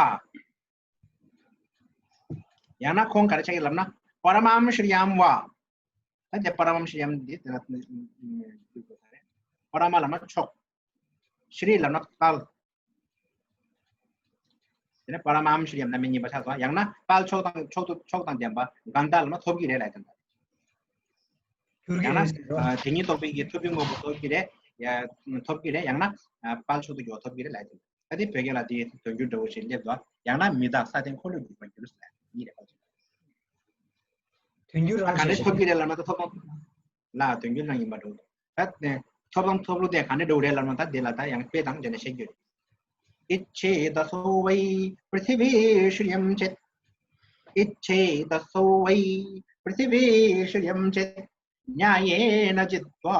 ཡང་ན་ཁོང་ག་རེ་ཆགས་ཀྱི་ལབ་ན། པ་ར་མཱམ་ཤྲི་ཡམ་བ། ད་དེ་པ་ར་མཱམ་ཤྲི་ཡམ་འདི་དེ་ལ་པ་ར་མ་ལབ་ན་མཆོག་ཤྲི་ལབ་ན་དཔལ། དེ་ནས་པ་ར་མཱམ་ཤྲི་ཡམ་རྣམ་དབྱེ་གཉིས་པ་ཆགས་སོང་། ཡང་ན་དཔལ་མཆོག་དང་མཆོག་ཏུ་མཆོག་དང་ལྡན་པ། གནྡྷ་ལབ་ན་ཐོབ་ཀྱི་རེད་ལབ་དོན་དག་ཡང་ན་ཨ་དེ་ཉིད་རྟོགས་པའི་གི་ཐུབ་པའི་དངོས་པོ་ཐོབ་ཀྱི་རེད། ཡ་ཐོབ་ཀྱི་རེད། ཡང་ན་ཨ་དཔལ་མཆོག་ཏུ་འགྱུར་བ་ཐོབ་ཀྱི་རེད་ལབ་དོན་དག་ད་དེ་བོད་སྐད་ལ་དེའི་དོན་འགྱུར་འདྲ་བོ་ཞིག་སླེབས་འདུག་ཡང་ན་མི་རྟག་ས་སྟེང་འཁོར་ལོས་སྒྱུར་བར་འགྱུར་ཟེར་གཉིས་རེད་པ། དོན་འགྱུར་རང་ག་འདྲ་ཞིག་ཐོབ་ཀྱི་རེད་ལབ་ན་ད་ཐོབ་ཐང་ལ་དོན་འགྱུར་རང་ཡིན་པ་འདྲ་བོ་འདུག་ད་ནས་ཐོབ་ཐང་ཐོབ་ལུགས་དེ་ག་འདྲ་འདྲ་བོ་རེད་ལབ་ན། ད་དེ་ལ་ད་ཡང་དཔེ་དང་བཅས་ནས་བཤད་རྒྱུ་རེད། इच्छेदसौ वै पृथिवीश्रियं चेत्। इच्छेदसौ वै पृथिवीश्रियं चेत्। न्यायेन जित्वा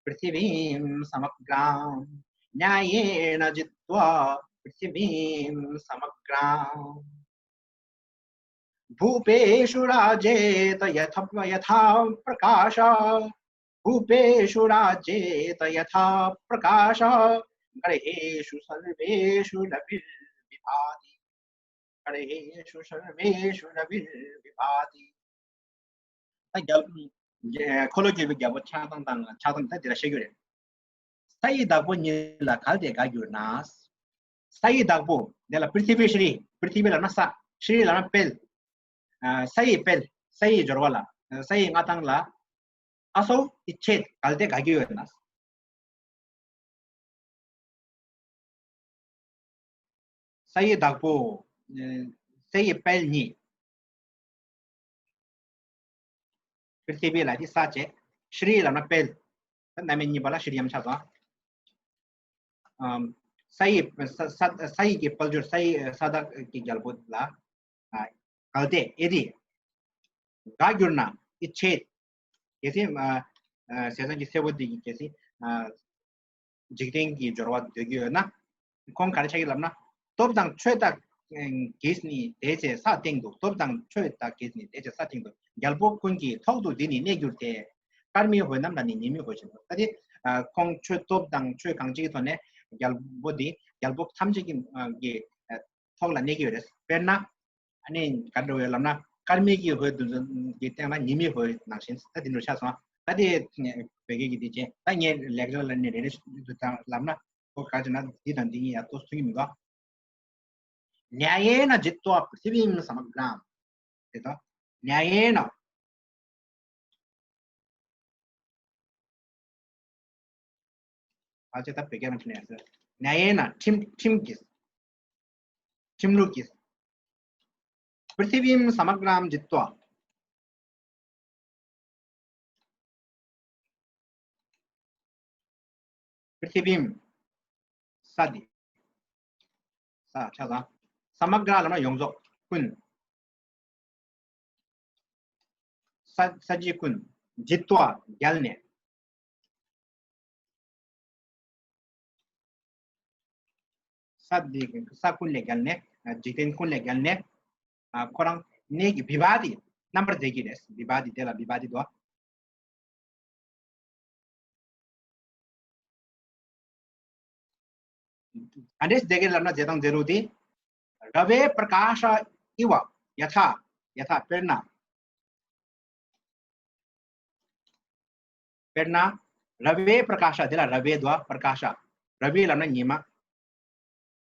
पृथिवीं समग्राम्। न्यायेन जित्वा पृथिवीं समग्राम्। भूपेषु राजेत यथ यथा प्रकाश। भूपेषु राजेत यथा प्रकाश। गर्हेषु सर्वेषु रविर्विभाति। गर्हेषु सर्वेषु रविर्विभाति। ད་རྒྱལ་རྒྱལ་འཁོར་ལོས་སྒྱུར་བའི་རྒྱལ་པོ་ཆགས་སྡང་དང་ཆགས་སྡང་ད་འདི་ལ་བཤད་རྒྱུ་རེད། ས་ཡི་བདག་པོ་ཉིད་ལ་གལ་ཏེ་དགའ་གྱུར་ན། ས་ཡི་བདག་པོ་འདི་ལ་པྲི་ཐི་བི་ཤྲི། པྲི་ཐི་བི་ལབ་ན་ས། ཤྲི་ལབ་ན་དཔལ། ཨ་ས་ཡི་དཔལ། ས་ཡི་འབྱོར་བ་ལ། ས་ཡི་མངའ་ཐང་ལ། ཨ་སོ་ཨི་ཆེད་གལ་ཏེ་དགའ་གྱུར་ཡོད་ན། ས་ཡི་བདག་པོ། ཨ་ས་ཡི་དཔལ་ཉིད། པྲི་ཐི་བི་ལབ་དེ་ས་བྱས། ཤྲི་ལབ་ན་དཔལ། ད་རྣམ་དབྱེ་གཉིས་པ་ལ་ཤྲི་ཡམ་ཆགས་སོང་། ཨམ། ས་ཡི་ས་ས་ས་ཡི་གི་དཔལ་འབྱོར། ས་ཡི་ས་བདག་གི་རྒྱལ་པོ་ལ། ཨ་གལ་ཏེ་ཨེ་དེ། དགའ་གྱུར་ན་ཨི་ཆེད། གལ་སྲིད་ཨ་ཨ་ཟས་གཙང་གི་སྲས་པོ་དེ་གིས་གལ་སྲིད་ཨ་ འཇིག་རྟེན་གྱི་འབྱོར་བ་འདོད་ཀྱི་ཡོད་ན། ཁོང་ག་རེ་ཆགས་ཀྱི་ལབ་ན། སྟོབས་དང་ཆོས་དག་གིས་ནི་དེ་ཚེ་ས་སྟེང་དུ། སྟོབས་དང་ཆོས་དག་གིས་ནི་དེ་ཚེ་ས་སྟེང་དུ། རྒྱལ་པོ་ཀུན་གྱི་ཐོག་ཏུ་འདི་ནི་གནས་གྱུར་ཏེ། དཀར་མེའི་འོད་རྣམས་ལ་ནི་ཉི་མའི་འོད་བཞིན་དུ། ད་དེ་ཁོང་ཆོས་སྟོབས་དང་ཆོས་གང་ཅིའི་ཐོག་ནས་རྒྱལ་པོ་འདི་རྒྱལ་པོ་ཐམས་ཅད་ཀྱི་ཐོག་ལ་གནས་ཀྱི་ཡོད་རེད། དཔེར་ན། ཨ་ནི་ག་འདྲ་བའི་ལབ་ན། དཀར་མེ་གི་འོད་དུ་གི་སྟེང་ལ་ཉི་མའི་འོད་ནང་བཞིན། ད་དེ་འདྲ་ཆགས་སོང་། ད་དེ་བོད་སྐད་ཀྱི་དེ་བྱས། ད་ངས་ལེགས་སྦྱར་ལ་ནི་རེ་རེ་ཞིག་ལབ་ན། ཁོ་ག་ཅི་ན་འདི་དང་འདི་གཉིས་ཡ་ཏོ་མཐུན་གྱི་མི་འདུག་ཉ་ཡེ་ན་ཇི་ཏྭ་པྲི་ཐི་བིམ་ས་མ་གྲཱམ། དེ་དང་། ཉ་ཡེ་ན། ཨ་ཅེ་ད་བོད་སྐད་ནང་ཁྲིད་ནས་ཟེར། ཉ་ཡེ་ན་ཁྲིམས་ཁྲིམས་ཀྱིས། ཁྲིམས་ལུགས་ཀྱིས། པྲི་ཐི་བིམ་ས་མ་གྲཱམ་ཇི་ཏྭ། པྲི་ཐི་བིམ། ས་འདི། ས་ཆ་ཚང་། ས་མ་གྲཱ་ལབ་ན་ཡོངས་རྫོགས་ཀུན། ས་ས་གཞི་ཀུན། ཇི་ཏྭ་བརྒྱལ་ནས། ས་འདི་ས་ཀུན་ལས་བརྒྱལ་ནས། འཇིག་རྟེན་ཀུན་ལས་བརྒྱལ་ནས། ཁོ་རང་གནས་ཀྱི་བི་བ་ཏི་རྣམ་པར་མཛེས་ཀྱི་རེད། བི་བ་ཏི་དེ་ལ་བི་བ་ཏི་དོ། ག་འདྲས་མཛད་ཀྱི་ལབ་ན། མཛད་སྟངས་མཛད་ལུགས་དེ། ར་བའི་པྲ་ཀཱ་ཤ་ཨི་བ། ཡ་ཐ། ཡ་ཐ་དཔེར་ན། དཔེར་ན། ར་བའི་པྲ་ཀཱ་ཤ། དེ་ལ་ར་བའི་དོ། པྲ་ཀཱ་ཤ། ར་བའི་ལབ་ན་ཉི་མ།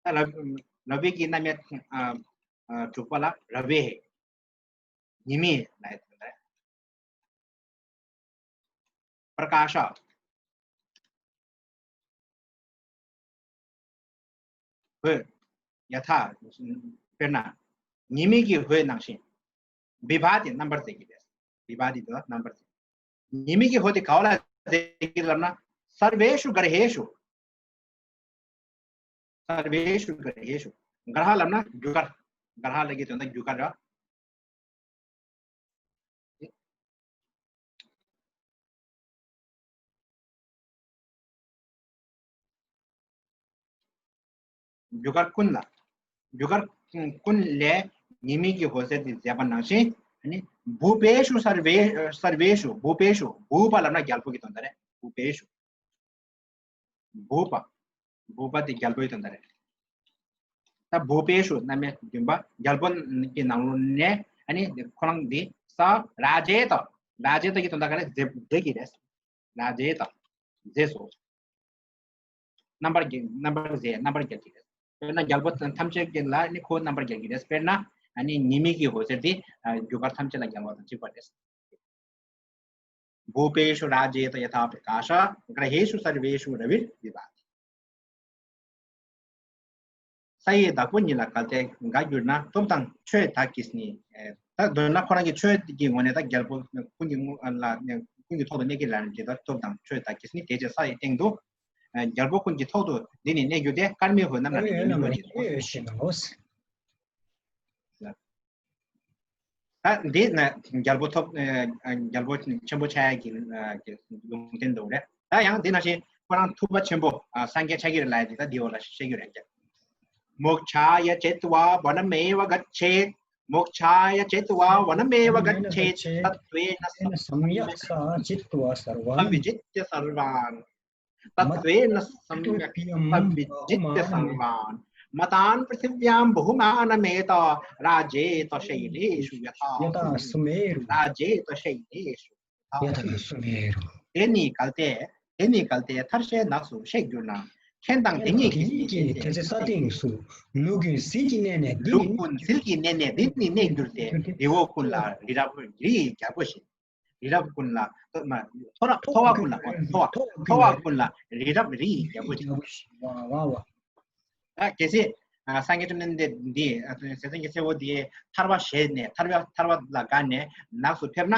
ད་ར་ར་བའི་གི་རྣམ་དབྱེ་ཨ་ཨ་དྲུག་པ་ལ་ར་བའི། ཉི་མའི་ལ་ཡ་དེ་ལ། པྲ་ཀཱ་ཤ། འོད། ཡ་ཐ། དཔེར་ན། ཉི་མའི་གི་འོད་ནང་བཞིན། བི་བ་ཏི་རྣམ་པར་མཛེས་ཀྱི་རེད། བི་བ་ཏི་དེ་རྣམ་པར་མཛེས། ཉི་མའི་གི་འོད་དེ་ག་བ་ལ་མཛེས་ཀྱི་ལབ་ན། སརྦེ་ཤུ་གར་ཧེ་ཤུ། སརྦེ་ཤུ་གར་ཧེ་ཤུ། གར་ཧ་ལབ་ན་རྒྱུ་སྐར། གར་ཧ་ལབ་ཀྱི་དོན་དག་རྒྱུ་སྐར་རེད། རྒྱུ་སྐར་ཀུན་ལ། རྒྱུ་སྐར་ཀུན་ལས་ཉི་མའི་གི་འོད་ཟེར་དེ་མཛད་པ་ནང་བཞིན། ཨ་ནི་བྷུ་པེ་ཤུ་སརྦེ། སརྦེ་ཤུ། བྷུ་པེ་ཤུ། བྷུ་པ་ལབ་ན་རྒྱལ་པོ་གི་དོན་དག་རེད། བྷུ་པེ་ཤུ། བྷུ་པ། བྷུ་པ་དེ་རྒྱལ་པོའི་དོན་དག་རེད། ད་བྷུ་པེ་ཤུ་རྣམ་དབྱེ་བདུན་པ། རྒྱལ་པོ་གི་ནང་ལོགས་ནས། ཨ་ནི་ཁོ་རང་འདི་ས་རཱ་ཇེ་ཏ། རཱ་ཇེ་ཏ་གི་དོན་དག་ག་རེ། མཛེས་མཛེས་ཀྱི་རེད། རཱ་ཇེ་ཏ། མཛེས་སོ། རྣམ་པར་རྒྱལ། རྣམ་པར་མཛེས། རྣམ་པར་རྒྱལ་གྱི་རེད། དཔེར་ན་རྒྱལ་པོ་ཐམས་ཅད་ཀྱི་ལ་ནི་ཁོ་རྣམ་པར་རྒྱལ་གྱི་རེད། དཔེར་ན་ཨ་ནི་ཉི་མའི་གི་འོད་ཟེར་དེ་རྒྱུ་སྐར་ཐམས་ཅད་ལ་རྒྱལ་བ་དང་གཅིག་པ་རེད། བྷུ་པེ་ཤུ་རཱ་ཇེ་ཏ་ཡ་ཐ་པྲ་ཀཱ་ཤ། གར་ཧེ་ཤུ་སརྦེ་ཤུ་ར་བིར་བི་བྷ་ཏི། ས་ཡི་བདག་པོ་ཉིད་ལ་གལ་ཏེ་དགའ་གྱུར་ན། སྟོབས་དང་ཆོས་དག་གིས་ནི། ད་མདོར་ན་ཁོ་རང་གི་ཆོས་ཀྱི་ངོས་ནས་ད་རྒྱལ་པོ་ཀུན་གྱི་ངོ་ལ་ཀུན་གྱི་ཐོག་ཏུ་གནས་ཀྱི་ལ་ནི། ད་སྟོབས་དང་ཆོས་དག་གིས་ནི། དེ་ཚེ་ས་ཡི་སྟེང་དུ། རྒྱལ་པོ་ཀུན་གྱི་ཐོག་ཏུ་འདི་ནི་གནས་གྱུར་ཏེ། དཀར་མེའི་འོད་རྣམས་ལ་ནི་ཉི་མའི་འོད་བཞིན་ནོ། ད་འདི་ན་རྒྱལ་པོ་ཐོབ། རྒྱལ་པོ་ཆེན་པོ་ཆགས་ཡ་གི་ལུང་བསྟན་འདུག་རེད། ད་ཡང་འདི་ནང་བཞིན་ཁོ་རང་ཐུབ་པ་ཆེན་པོ་སངས་རྒྱས་ཆགས་ཀྱི་རེད་ལབ་ཡ་འདི་ད་འདི་འོག་ལ་བཤད་རྒྱུ་རེད། མོཀྵཱ་ཡ་ཅེ་ཏྭ་བ་ན་མེ་བ་ག་ཅེ། མོཀྵཱ་ཡ་ཅེ་ཏྭ་བ་ན་མེ་བ་ག་ཅེ། ཏ་ཏྭེ་ན་སམ་ཡཀྵ་སམ་ཡཀྵ་ཙིཏྭ་སརྦ་བི་ཇི་ཏ་སརྦ། ཏ་ཏྭེ་ན་སམ་ཡཀྵ་སམ་བི་ཇི་ཏ་སརྦ། མ་ཏཱན་པྲི་ཐི་བྱཱ་བྷཱུ་མ་ན་མེ་ཏཱ། རཱ་ཇེ་ཏ་ཤ་ཡི་ནེ་ཤུ་ཡ་ཐཱ། ཡ་ཐཱ་སུ་མེ་རུ། རཱ་ཇེ་ཏ་ཤ་ཡི་ནེ་ཤུ་ཡ་ཐཱ། ཡ་ཐཱ་སུ་མེ་རུ། དེ་ནི་གལ་ཏེ། དེ་ནི་གལ་ཏེ་མཐར་བཤད་ནགས་སུ་གཤེགས་གྱུར་ན། ཁྱེད་དང་དེ་ཉིད་ཀྱིས་དེ་ཉིད་ཀྱིས་དེ་ཚེ་ས་སྟེང་དུ། ལུག་ཀུན་ཟིལ་གྱིས་མནན་ནས་འདི་ནི། ལུག་ཀུན་ཟིལ་གྱིས་མནན་ནས་འདི་ནི་གནས་གྱུར་ཏེ། རི་བོ་ཀུན་ལ་རི་རབ་རི་ཡི་རྒྱལ་པོ་བཞིན། རི་རབ་ཀུན་ལ། མ། མཐོ་ར་མཐོ་བ་ཀུན་ལ། མཐོ་བ་མཐོ་བ་ཀུན་ལ་རི་རབ་རི་ཡི་རྒྱལ་པོ་ཞིག། ཝ་ཝ་ཝ། ད་གལ་སྲིད་ཨ་སངས་རྒྱས་བཅོམ་ལྡན་འདས་འདི་ཨ་སྲས་བཅོམ་ལྡན་འདས་ཚེ་དབང་གི་སྲས་པོ་འདི་ཐར་པ་བཞེས་ནས། ཐར་པ་ཐར་པ་ལ་དགའ་ནས་ནགས་སུ་ཕེབས་ན།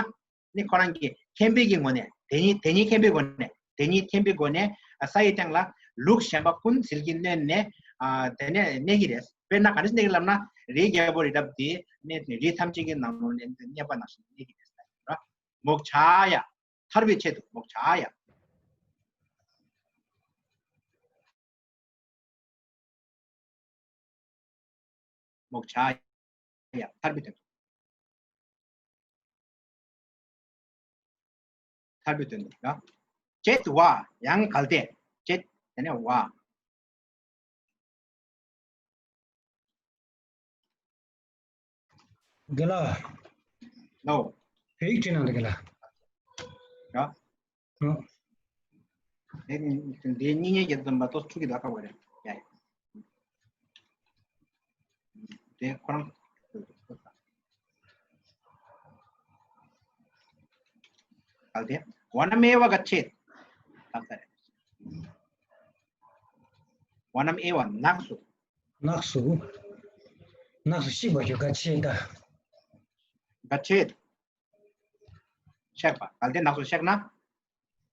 ནི་ཁོ་རང་གི་མཁྱེན་པའི་གི་ངོས་ནས། དེ་ཉིད་དེ་ཉིད་མཁྱེན་པའི་སྒོ་ནས། དེ་ཉིད་མཁྱེན་པའི་སྒོ་ནས་ཨ་ས་ཡི་སྟེང་ལ་ལུག་གཞན་པ་ཀུན་ཟིལ་གྱིས་གནོན་ནས། ཨ་དེ་ནས་གནས་ཀྱི་རེད། དཔེར་ན་ག་འདྲ་གནས་ཀྱི་ལབ་ན། རིའི་རྒྱལ་པོ་རི་རབ་འདི་གནས་ནས་རི་ཐམས་ཅད་ཀྱི་ནང་ལོགས་ནས་གནས་པ་ནང་བཞིན་གནས་ཀྱི་རེད། མོཀྵཱ་ཡ། ཐར་བའི་ཆེད་དུ། མོཀྵཱ་ཡ། མོག་ཆ་ཡ་ཐར་པའི་དོན་དུ། ཐར་པའི་དོན་དུ་ར། ཅེད་བ། ཡང་གལ་ཏེ། ཅེད་དེ་ནས་བ། རྒན་ལགས། ལོ། བོད་ཡིག་བྲིས་གནང་འདུག་རྒན་ལགས། ར། ཨོ། དེ་འདི་གཉིས་ཉེ་རྒྱལ་དུ་མ་གཏོགས་ཚུགས་ཀྱི་ལ་ཁག་པ་རེད་ཡ། དེ་ཁོ་རང་། གལ་ཏེ། བ་ནམ་ཨེ་བ་ག་ཆེད། ད་ལྟ་རེད། བ་ནམ་ཨེ་བ་ནགས་སུ། ནགས་སུ། ནགས་སུ་གཤེགས་པ་ཞིག་ག་ཆེད་ད། ག་ཆེད། གཤེགས་པ། གལ་ཏེ་ནགས་སུ་གཤེགས་ན།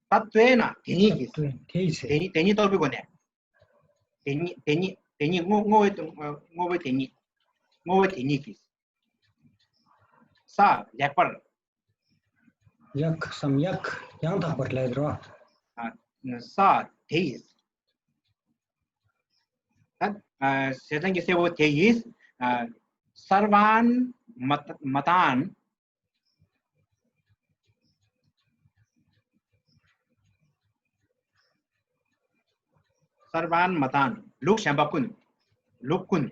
ད་ལྟོས་ན་དེ་ཉིད་ཀྱིས། དེ་ཡིས་ཟེར། དེ་ཉིད་དེ་ཉིད་རྟོགས་པའི་སྒོ་ནས། དེ་ཉིད་དེ་ཉིད་དེ་ཉིད་བསྔོ་བསྔོ་བའི་བསྔོ་བའི་དེ་ཉིད། བསྔོ་བའི་དེ་ཉིད་ཀྱིས། ས་ལེགས་པར། ཡག་སམ་ཡག་ཡང་དག་པར་ལས་རོ། ཨ། ས་དེ་ཡིས། ད་ཨ་ཟས་གཙང་གི་སྲས་པོ་དེ་ཡིས། ཨ། སརྦཱན་མ་མ་ཏཱན། སརྦཱན་མ་ཏཱན། ལུགས་གཞན་པ་ཀུན། ལུགས་ཀུན།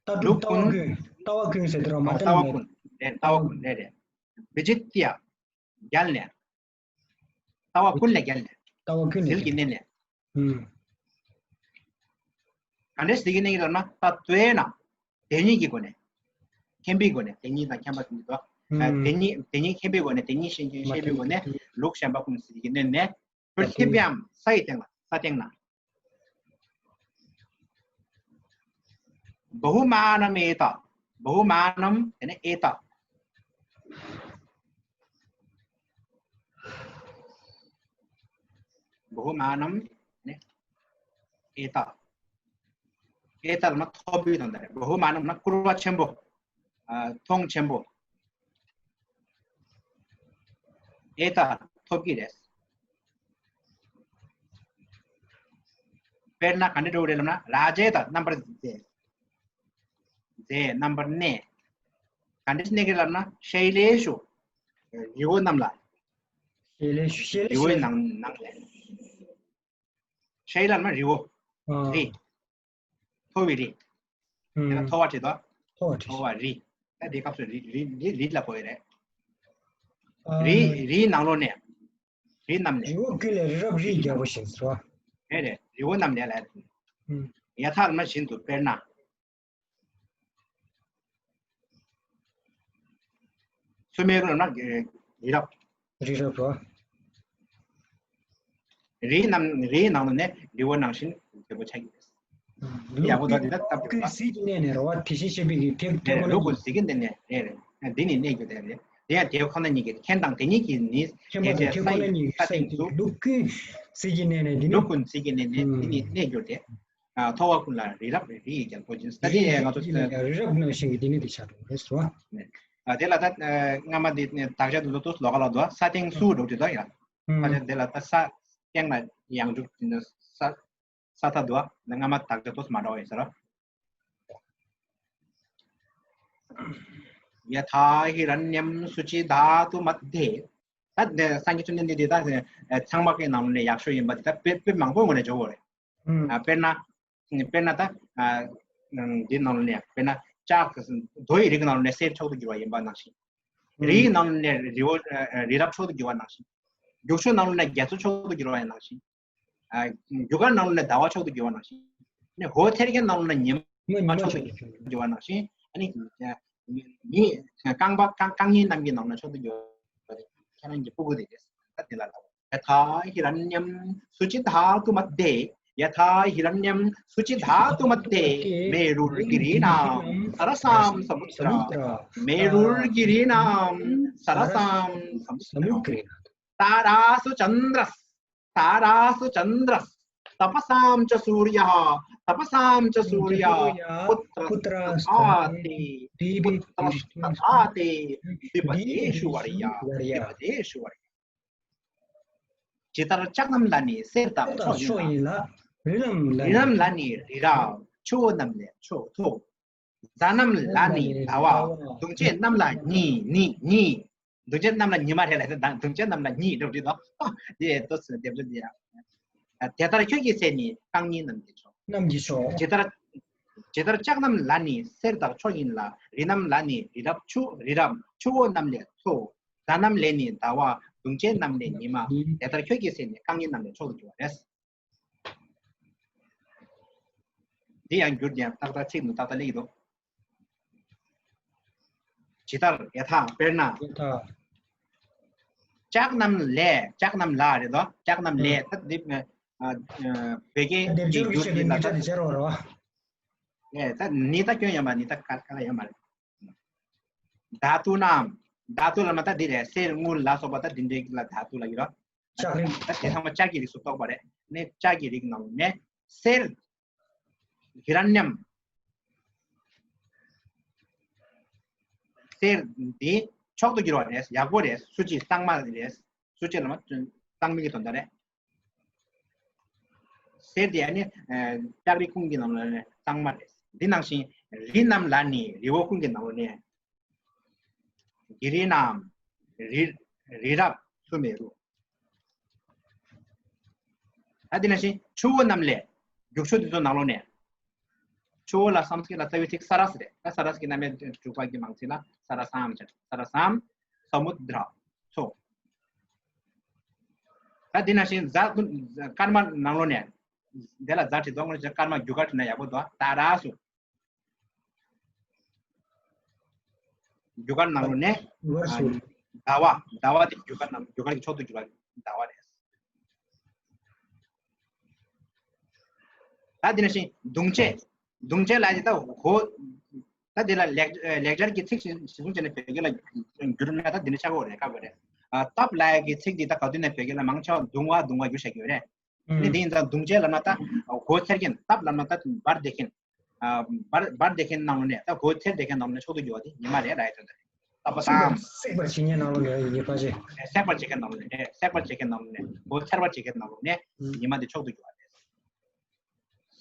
ལྟ་གྲུབ་ལུགས་ཀུན། ལྟ་བ་ཀུན། ལྟ་བ་ཀུན་ཟེར་དུས་རོ་མ་ལྟ་བ་ཀུན། རེད། ལྟ་བ་ཀུན་རེད་རེད། བི་ཇི་ཏི་ཡ། བརྒྱལ་ནས། ལྟ་བ་ཀུན་ལས་བརྒྱལ་ནས། ལྟ་བ་ཀུན་ལས་ཟིལ་གྱིས་མནན་ནས། ཨུམ། ག་འདྲས་ཟིལ་གྱིས་མནན་གྱི་ལབ་ན། ད་ལྟོས་ན། དེ་ཉིད་ཀྱི་སྒོ་ནས། མཁྱེན་པའི་སྒོ་ནས། དེ་ཉིད་དང་མཁྱེན་པ་དེ་ཉིད་དོ། ཨུམ། དེ་ཉིད་དེ་ཉིད་མཁྱེན་པའི་སྒོ་ནས། དེ་ཉིད་ཤེས་མཁན་ཤེས་པའི་སྒོ་ནས། ལུགས་གཞན་པ་ཀུན་ཟིལ་གྱིས་མནན་ནས། པྲི་ཐི་བི་ཡམ། སའི་སྟེང་ལ། ས་སྟེང་ན། བ་ཧུ་མ་ནམ་ཨེ་ཏ། བ་ཧུ་མ་ནམ་དེ་ནས་ཨེ་ཏ། བ་ཧུ་མ་ནམ་དེ་ནས་ཨེ་ཏ། ཨེ་ཏ་ལབ་ན་ཐོབ་པའི་དོན་དག་རེད། བ་ཧུ་མ་ནམ་ན་བཀུར་བ་ཆེན་པོ། ཨ། མཐོང་ཆེན་པོ། ཨེ་ཏ་ཐོབ་ཀྱི་རེད། དཔེར་ན་ག་འདྲ་འགྲོ་གི་རེད་ལབ་ན། རཱ་ཛ་ཨེ་ཏ། རྣམ་པར་མཛེས། མཛེས། རྣམ་པར་གནས། ག་འདྲ་གནས་ཀྱི་ལབ་ན། ཤཱི་ལེ་ཤུ། རི་བོ་རྣམས་ལ། ཤཱི་ལེ་ཤུ། ཤཱི་ལེ་ཤུ། རི་བོའི་ནང་ནང་ལ། ཤཱི་ལབ་ན་རི་བོ། ཨ། རི། མཐོ་བའི་རི། ཨུམ། དེ་ལ་མཐོ་བ་བྲིས་དོ། མཐོ་བ་བྲིས། མཐོ་བ་རི། ད་འདི་སྐབས་སུ་རི་རི་རི་རི་ལ་གོ་ཡི་རེད། ཨ། རི་རིའི་ནང་ལོགས་ནས། རི་རྣམས་ནས། རི་བོ་ཀུན་ལས་རི་རབ་རིའི་རྒྱལ་པོ་ཞེས་སོ། རེད་རེད། རི་བོ་རྣམས་ནས་ལ། ཨུམ། ཡ་ཐ་ལབ་ན་བཞིན་དུ། དཔེར་ན། སུ་མེ་རུ་ལབ་ན་རི་རབ། རི་རབ་རོ། རིའི་ནང་རིའི་ནང་ལོགས་ནས་རི་བོ་ནང་བཞིན་རྒྱལ་པོ་ཆགས་ཀྱི་རེད། ཡག་པོ་འདུག། འདི་ལྟ་སྟབས་ཀུན་ཡོད་པ། ཟིལ་གྱིས་མནན་ནས་རོ། དེ་བཞིན་གཤེགས་པའི་གི་ཐེག་ཐེག་པ་ལུགས་ཀུན་ཟིལ་གྱིས་མནན་ནས། རེད་རེད། འདི་ནི་གནས་གྱུར་ཏེ་རེད། དེ་ཡང་དེ་ཁོ་ན་ཉིད་ཀྱིས། མཁྱེན་དང་དེ་ཉིད་ཀྱིས་ནི། མཁྱེན་པ་དེ་དང་ཚེ་ཐེག་ཁོ་ན་ཉིད་ས་སྟེང་དུ། ལུགས་ཀུན་ཟིལ་གྱིས་མནན་ནས་འདི་ནི། ལུགས་ཀུན་ཟིལ་གྱིས་མནན་ནས་འདི་ནི་གནས་གྱུར་ཏེ། ཨ། མཐོ་བ་ཀུན་ལ་རི་རབ་རིའི་རྒྱལ་པོ་ཡིན། ད་དེ་ང་ཚོ་རི་རབ་ནང་བཞིན་གྱི་འདི་ནི་དེ་ཆགས་འགྲོ་གི་རེད་ཟེར་བ། ཨ། དེ་ལ་ད་སྔ་མ་འདི་དག་ཆ་འདི་ཚོ་ལོགས་ཀ་ལ་འདུག། ས་སྟེང་སུ་འགྲོ་དུས་ད་ཡ། ཨ། དེ་ལ་ད་ས་སྟེང་ལ་ཡང་འཇུག་ས། ས་མཐའ་འདུག། ཨ། སྔ་མ་དག་ཆ་ཏོག་ཙམ་མ་འདྲ་བ་ཡིན་ཟེར། ཡ་ཐཱ་ཧི་ར་ཎྱམ་སུ་ཅི་དྷཱ་ཏུ་མད་དྷེ། ད་འདི་སངས་རྒྱས་བཅོམ་ལྡན་འདས་འདི་ད་ཚངས་པ་གི་ནང་ནས་ཡག་ཤོས་ཡིན་པ་འདི་ད་དཔེ་དཔེ་མང་པོའི་ངོས་ནས་འཇོག་དགོས་རེད། ཨ། དཔེར་ན། དཔེར་ན་ད། ཨ། འདི་ནང་ནས་དཔེར་ན་ལྕགས། རྡོ་ཡི་རིགས་ནང་ནས་གསེར་མཆོག་ཏུ་གྱུར་པ་ཡིན་པ་ནང་བཞིན། རིའི་ནང་ནས་རི་བོ། ཨ། རི་རབ་མཆོག་ཏུ་གྱུར་པ་ནང་བཞིན། རྒྱུག་ཤུལ་ནང་ནས་རྒྱ་མཚོ་མཆོག་ཏུ་གྱུར་པ་ཡིན་ནང་བཞིན། ཨ། རྒྱུ་སྐར་ནང་ལོགས་ནས་ཟླ་བ་མཆོག་ཏུ་གྱུར་པ་ནང་བཞིན། ནི་འོད་ཐལ་གྱི་ནང་ལོགས་ནས་ཉི་མ་མཆོག་ཏུ་གྱུར་པ་ནང་བཞིན། ཨ་ནི་མི་རྐང་པ་རྐང་རྐང་གཉིས་རྣམས་ཀྱི་ནང་ལོགས་མཆོག་ཏུ་གྱུར་པ་ཁྱེད་རང་གི་སྤུ་གུ་དེ་རེད། ད་དེ་ལ་ལབ། ཡ་ཐཱ་ཧི་ར་ཎྱམ་སུ་ཅི་དྷཱ་ཏུ་མད་དྷེ། ཡ་ཐཱ་ཧི་ར་ཎྱམ་སུ་ཅི་དྷཱ་ཏུ་མད་དྷེ། མེ་རུར་གི་རི་ནཱམ་སཱ་ར་སཱམ་སཱ་མུ་ཏྲ། མེ་རུར་གི་རི་ནཱམ་སཱ་ར་སཱམ་སཱ་མུ་ཏྲ། ཏཱ་རཱ་སུ་ཅནྡྲ། ཏཱ་རཱ་སུ་ཅནྡྲ། ཏ་པ་སཱམ་ཙ་སུརྱ། ཏ་པ་སཱམ་ཙ་སུརྱ། པུ་ཏྲ་སྟ་ཐཱ་ཏེ། པུ་ཏྲ་སྟ་ཐཱ་ཏེ། དི་པ་དེ་ཤུ་ཝར་ཡ། དི་པ་དེ་ཤུ་ཝར་ཡ། ཇི་ལྟར་ལྕགས་རྣམས་ལ་ནི་གསེར་དང་མཆོག་ཡིན་ལ། རི་རྣམས་ལ་ནི་རི་རབ་མཆོག་རྣམས་ལས་མཆོག་མཐོ། གཟའ་རྣམས་ལ་ནི་ཟླ་བ། གཟའ་རྣམས་ལ་ཟླ་བ། གདུང་བྱེད་རྣམས་ལ་ཉི་ཉི་ཉི། གདུང་བྱེད་རྣམས་ལ་ཉི་མ་རེད་ལ་ད་གདུང་བྱེད་རྣམས་ལ་ཉི་འགྲོ་འགྲིག་དོ། འདི་ཏོ་སུ་འདེབས་འདི་ཡ། དེ་ལྟར་ཁྱོད་ཀྱི་སྲས་ནི་རྐང་གཉིས་རྣམས་ཀྱི་མཆོག་རྣམས་ཀྱི་མཆོག་ཇི་ལྟར། ཇི་ལྟར་ལྕགས་རྣམས་ལ་ནི་གསེར་དང་མཆོག་ཡིན་ལ། རི་རྣམས་ལ་ནི་རི་རབ་ཆུ་རི་རབ་ཆུ་བོ་རྣམས་ལས་མཐོ། གཟའ་རྣམས་ལས་ནི་ཟླ་བ། གདུང་བྱེད་རྣམས་ལས་ཉི་མ། དེ་ལྟར་ཁྱོད་ཀྱི་སྲས་ནི་རྐང་གཉིས་རྣམས་ལས་མཆོག་ཏུ་གྱུར་པ་རེད། འདི་ཡང་འགྱུར་ཡང་ཏག་ཏག་ཚིག་ནི་ཏག་ཏག་སླེབས་ཀྱི་འདུག་ཇི་ལྟར་ཡ་ཐ་དཔེར་ན། ཡ་ཐ། ལྕགས་རྣམས་ལས། ལྕགས་རྣམས་ལ་རེད་དོ། ལྕགས་རྣམས་ལས། ད་འདི་ཨ་ཨ་བོད་སྐད་སྡེབ་སྦྱོར་གྱི་ཆེད་དུ་ཉིན་ཁྲ་དེ་སྦྱར་བ་རེད་བ། ཨེ་ད་ནི་ད་སྐྱོན་ཡོད་མ་ནི་ད་ག་ག་ལ་ཡོད་མ་རེད། ད་ཏུ་ནམ། ད་ཏུ་ལ་མ་ད་འདི་རེད། གསེར་དངུལ་ལ་སོགས་པ་ད་འདི་འདྲའི་ལ་ད་ཏུ་ལ་ཡོད་རོ། ལྕགས་རིགས། ད་དེ་ཚང་མ་ལྕགས་ཀྱི་རིགས་སུ་གཏོགས་པ་རེད། ནས་ལྕགས་ཀྱི་རིགས་ནང་ནས་གསེར། ཡུ་ར་ནི་ཡམ། གསེར་འདི་མཆོག་ཏུ་གྱུར་བ་རེད། ཡག་པོ་རེད། སུ་ཅི་གཙང་མ་རེད། སུ་ཅི་ལ་མ་གཙང་མའི་གི་དོན་དག་རེད། གསེར་འདི་ཨ་ནི་ལྕགས་རི་ཀུན་གྱི་ནང་ལ་ནི་གཙང་མ་རེད། འདི་ནང་བཞིན་རི་རྣམས་ལ་ནི་རི་བོ་ཀུན་གྱི་ནང་ལ་ནི། གི་རི་ནམ། རི་རི་རབ་ཆུ་མེ་རུ། ད་དེ་ནང་བཞིན་ཆུ་བོ་རྣམས་ལས། རྒྱུག་ཆུ་དེ་ཚོ་ནང་ལོགས་ནས། ཆུ་བོ་ལ་སམ་སྐད་ལ་རྩ་བའི་ཚིག་ས་ར་སི་རེད། ད་ས་ར་སི་གི་རྣམ་དབྱེ་དྲུག་པ་གི་མང་ཚིག་ལ་ས་ར་སམ་ཟེར། ས་ར་སམ། ས་མུ་དྲ། མཚོ། ད་དེ་ནང་བཞིན་ཛ་ཀརྨ་ནང་ལོགས་ནས། དེ་ལ་ཛ་བྲིས་དོ་ཀརྨ་རྒྱུ་སྐར་བྲིས་ན་ཡག་པོ་འདུག་ད་ར་སུ། རྒྱུ་སྐར་ནང་ལོགས་ནས། རྒྱུ་སྐར་ཨ། སུ། ཟླ་བ། ཟླ་བ་དེ་རྒྱུ་སྐར་ནང་རྒྱུ་སྐར་གྱི་མཆོག་ཏུ་གྱུར་པ་ཟླ་བ་རེད། ད་དེ་ནང་བཞིན་གདུང་བྱེད། གདུང་བྱེད་ལ་ཡི་ད་གོ། ད་དེ་ལ་ལེགས་ལེགས་སྦྱར་གྱི་ཚིག་གཞི་གཞི་བཟུང་བྱས་ནས་བོད་སྐད་ལ་བསྒྱུར་ན་ད་དེ་འདྲ་ཆགས་ཀྱི་ཡོད་རེད། ཁག་པོ་རེད། ཨ་སྟབས་ལ་ཡི་གི་ཚིག་འདི་ད་ག་དུས་ནས་བོད་སྐད་ལ་མང་ཆེ་བ་གདུང་བ་གདུང་བ་བསྒྱུར་བྱ་གི་ཡོད་རེད། ཨ་ནི་དེ་ཡིན་ཙང་གདུང་བྱེད་ལབ་ན་ད་གོ་ཚེར་མཁན། སྟབས་ལབ་ན་ད་འབར་བསྡད་མཁན། ཨ་འབར་འབར་བསྡད་མཁན་ནང་ལོགས་ནས། ད་གོ་ཚེར་བསྡད་མཁན་ནང་ལོགས་ནས་མཆོག་ཏུ་གྱུར་པ་དེ་ཉི་མ་རེད་ལབ་ཡ་དོན་དག་རེད། ད་པ་སང་། སྲེག་པར་བྱེད་མཁན་ནང་ལོགས་ནས་ཉི་མ་རེད། སྲེག་པར་བྱེད་མཁན་ནང་ལོགས་ནས་རེད། སྲེག་པར་བྱེད་མཁན་ནང་ལོགས་ནས། གོ་ཚེར་བར་བྱེད་མཁན་ནང་ལོགས་ནས་ཨ་ཉི་མ་དེ་མཆོག་ཏུ་གྱུར་པ་རེད།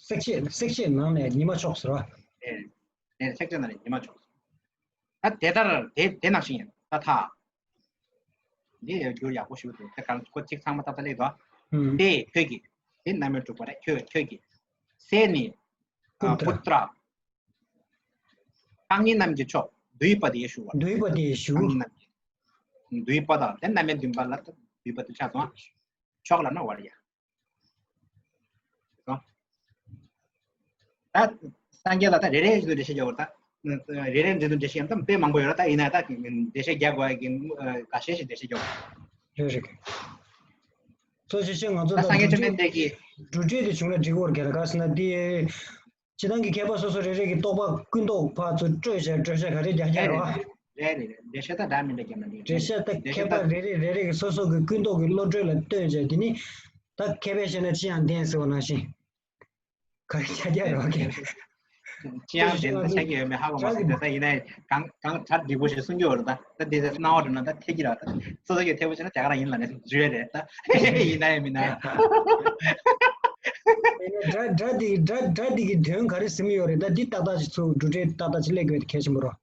སྲེག་བྱེད་སྲེག་བྱེད་ནང་ནས་ཉི་མ་མཆོག་ཟེར་བ། རེད། རེད། སྲེག་བྱེད་ནང་ནས་ཉི་མ་མཆོག་ཟེར། ད་དེ་ལྟར་དེ་དེ་ནང་བཞིན་ཡིན། ད་ཐ། འདི་ཡང་འགྱུར་ཡག་པོ་ཞིག་འདུག་དེ་གང་ཁོ་ཚིག་ཚང་མ་ཏག་ཏག་སླེབས་འདུག་ཨུམ། དེ་ཁྱོད་ཀྱི། དེ་རྣམ་དབྱེ་དྲུག་པ་རེད། ཁྱོད་ཁྱོད་ཀྱི། སྲས་ནི། ཨ། པུ་ཏྲ། པུ་ཏྲ། རྐང་གཉིས་རྣམས་ཀྱི་མཆོག་འདུས་པ་དེ་ཞུ་བ། འདུས་པ་དེ་ཞུ། རྐང་གཉིས་རྣམས་ཀྱི། འདུས་པ་དང་དེ་རྣམ་དབྱེ་བདུན་པ་ལ་འདུས་པ་དེ་ཆགས་སོང་། མཆོག་ལབ་ན་བར་ཡ། ད་སངས་རྒྱས་ལ་ད་རེ་རེ་བཞིན་དུ་འགྲེལ་བཤད་རྒྱག་དགོས་རེད་ད། རེ་རེ་བཞིན་དུ་འགྲེལ་བཤད་ཡང་ད་དཔེ་མང་པོ་ཡོད་རེད། ད་ཡིན་ན་ད་འགྲེལ་བཤད་རྒྱག་དགོས་ཡ་གི་འགའ་ཤས་ཤིག་འགྲེལ་བཤད་རྒྱག་དགོས་རེད། རེད་རེད། གཙོ་ཆེ་ཤོས་ང་ཚོ་ད་ད་སངས་རྒྱས་བཅོམ་ལྡན་འདས་ཀྱིས། འགྲོ་གྲོལ་དེ་བྱུང་ན་འགྲིག་གི་རེད། ག་རེ་ཟེར་ན་འདི། སྤྱིར་བཏང་གི་མཁས་པ་སོ་སོ་རེ་རེ་གི་རྟོག་པ་ཀུན་རྟོག་ཕར་ཚུར་སྤྲོས་བྱས་འགྲེལ་བཤད་ག་རེ་རྒྱག་རྒྱག་རེད་བ། རེད་རེད་རེད། འགྲེལ་བཤད་ད་འདྲ་མི་འདྲ་རྒྱབ་ན་འགྲིག་འགྲེལ་བཤད་ད་འགྲེལ་མཁས་པ་བཤད་ད་རེ་རེ་རེ་རེ་གི་སོ་སོ་གི་ཀུན་རྟོག་གི་བློ་གྲོས་ལ་ལྟོས་བྱས་དེ་ནི། ད་མཁས་པས་བཤད་ན་ཅི་ཡང་བདེན་ཟེར་བ་ནང་བཞིན། ག་རེ་ཆ་རྒྱག་རེད་བ་ཁྱེད། ཅི་ཡང་བདེན་ད་ཆ་རྒྱག་ཡོད་མེད་ཧ་གོ་མ་སོང་། དེ་ད་ཡིན་ན་གང་གང་གྲ་འགྲིག་པོ་ཞིག་གསུང་གི་ཡོད་རེད། ད་ད་དེ་ད་སྣང་བ་འགྲོ་ན་ད་ཐེ་གི་ར། ད་སོ་སོ་གི་ཐེ་པོ་བྱས་ན་དེ་ག་རང་ཡིན་ལ་ནས་བརྗོད་རེད། ད་ཡིན་ན་ཡང་མིན་ན་ཡང་། སྒྲ་སྒྲ་འདི་སྒྲ་སྒྲ་འདི་གི་དོན་ག་རེ་ཟེར་གྱི་ཡོད་རེད། ད་འདི་ཏག་ཏག་ཅིག་ཚུར་འགྲོ་གྲོན་ཏག་ཏག་ཅིག་སླེབས་དགོས་གལ་ཆེན་པོ་རེད།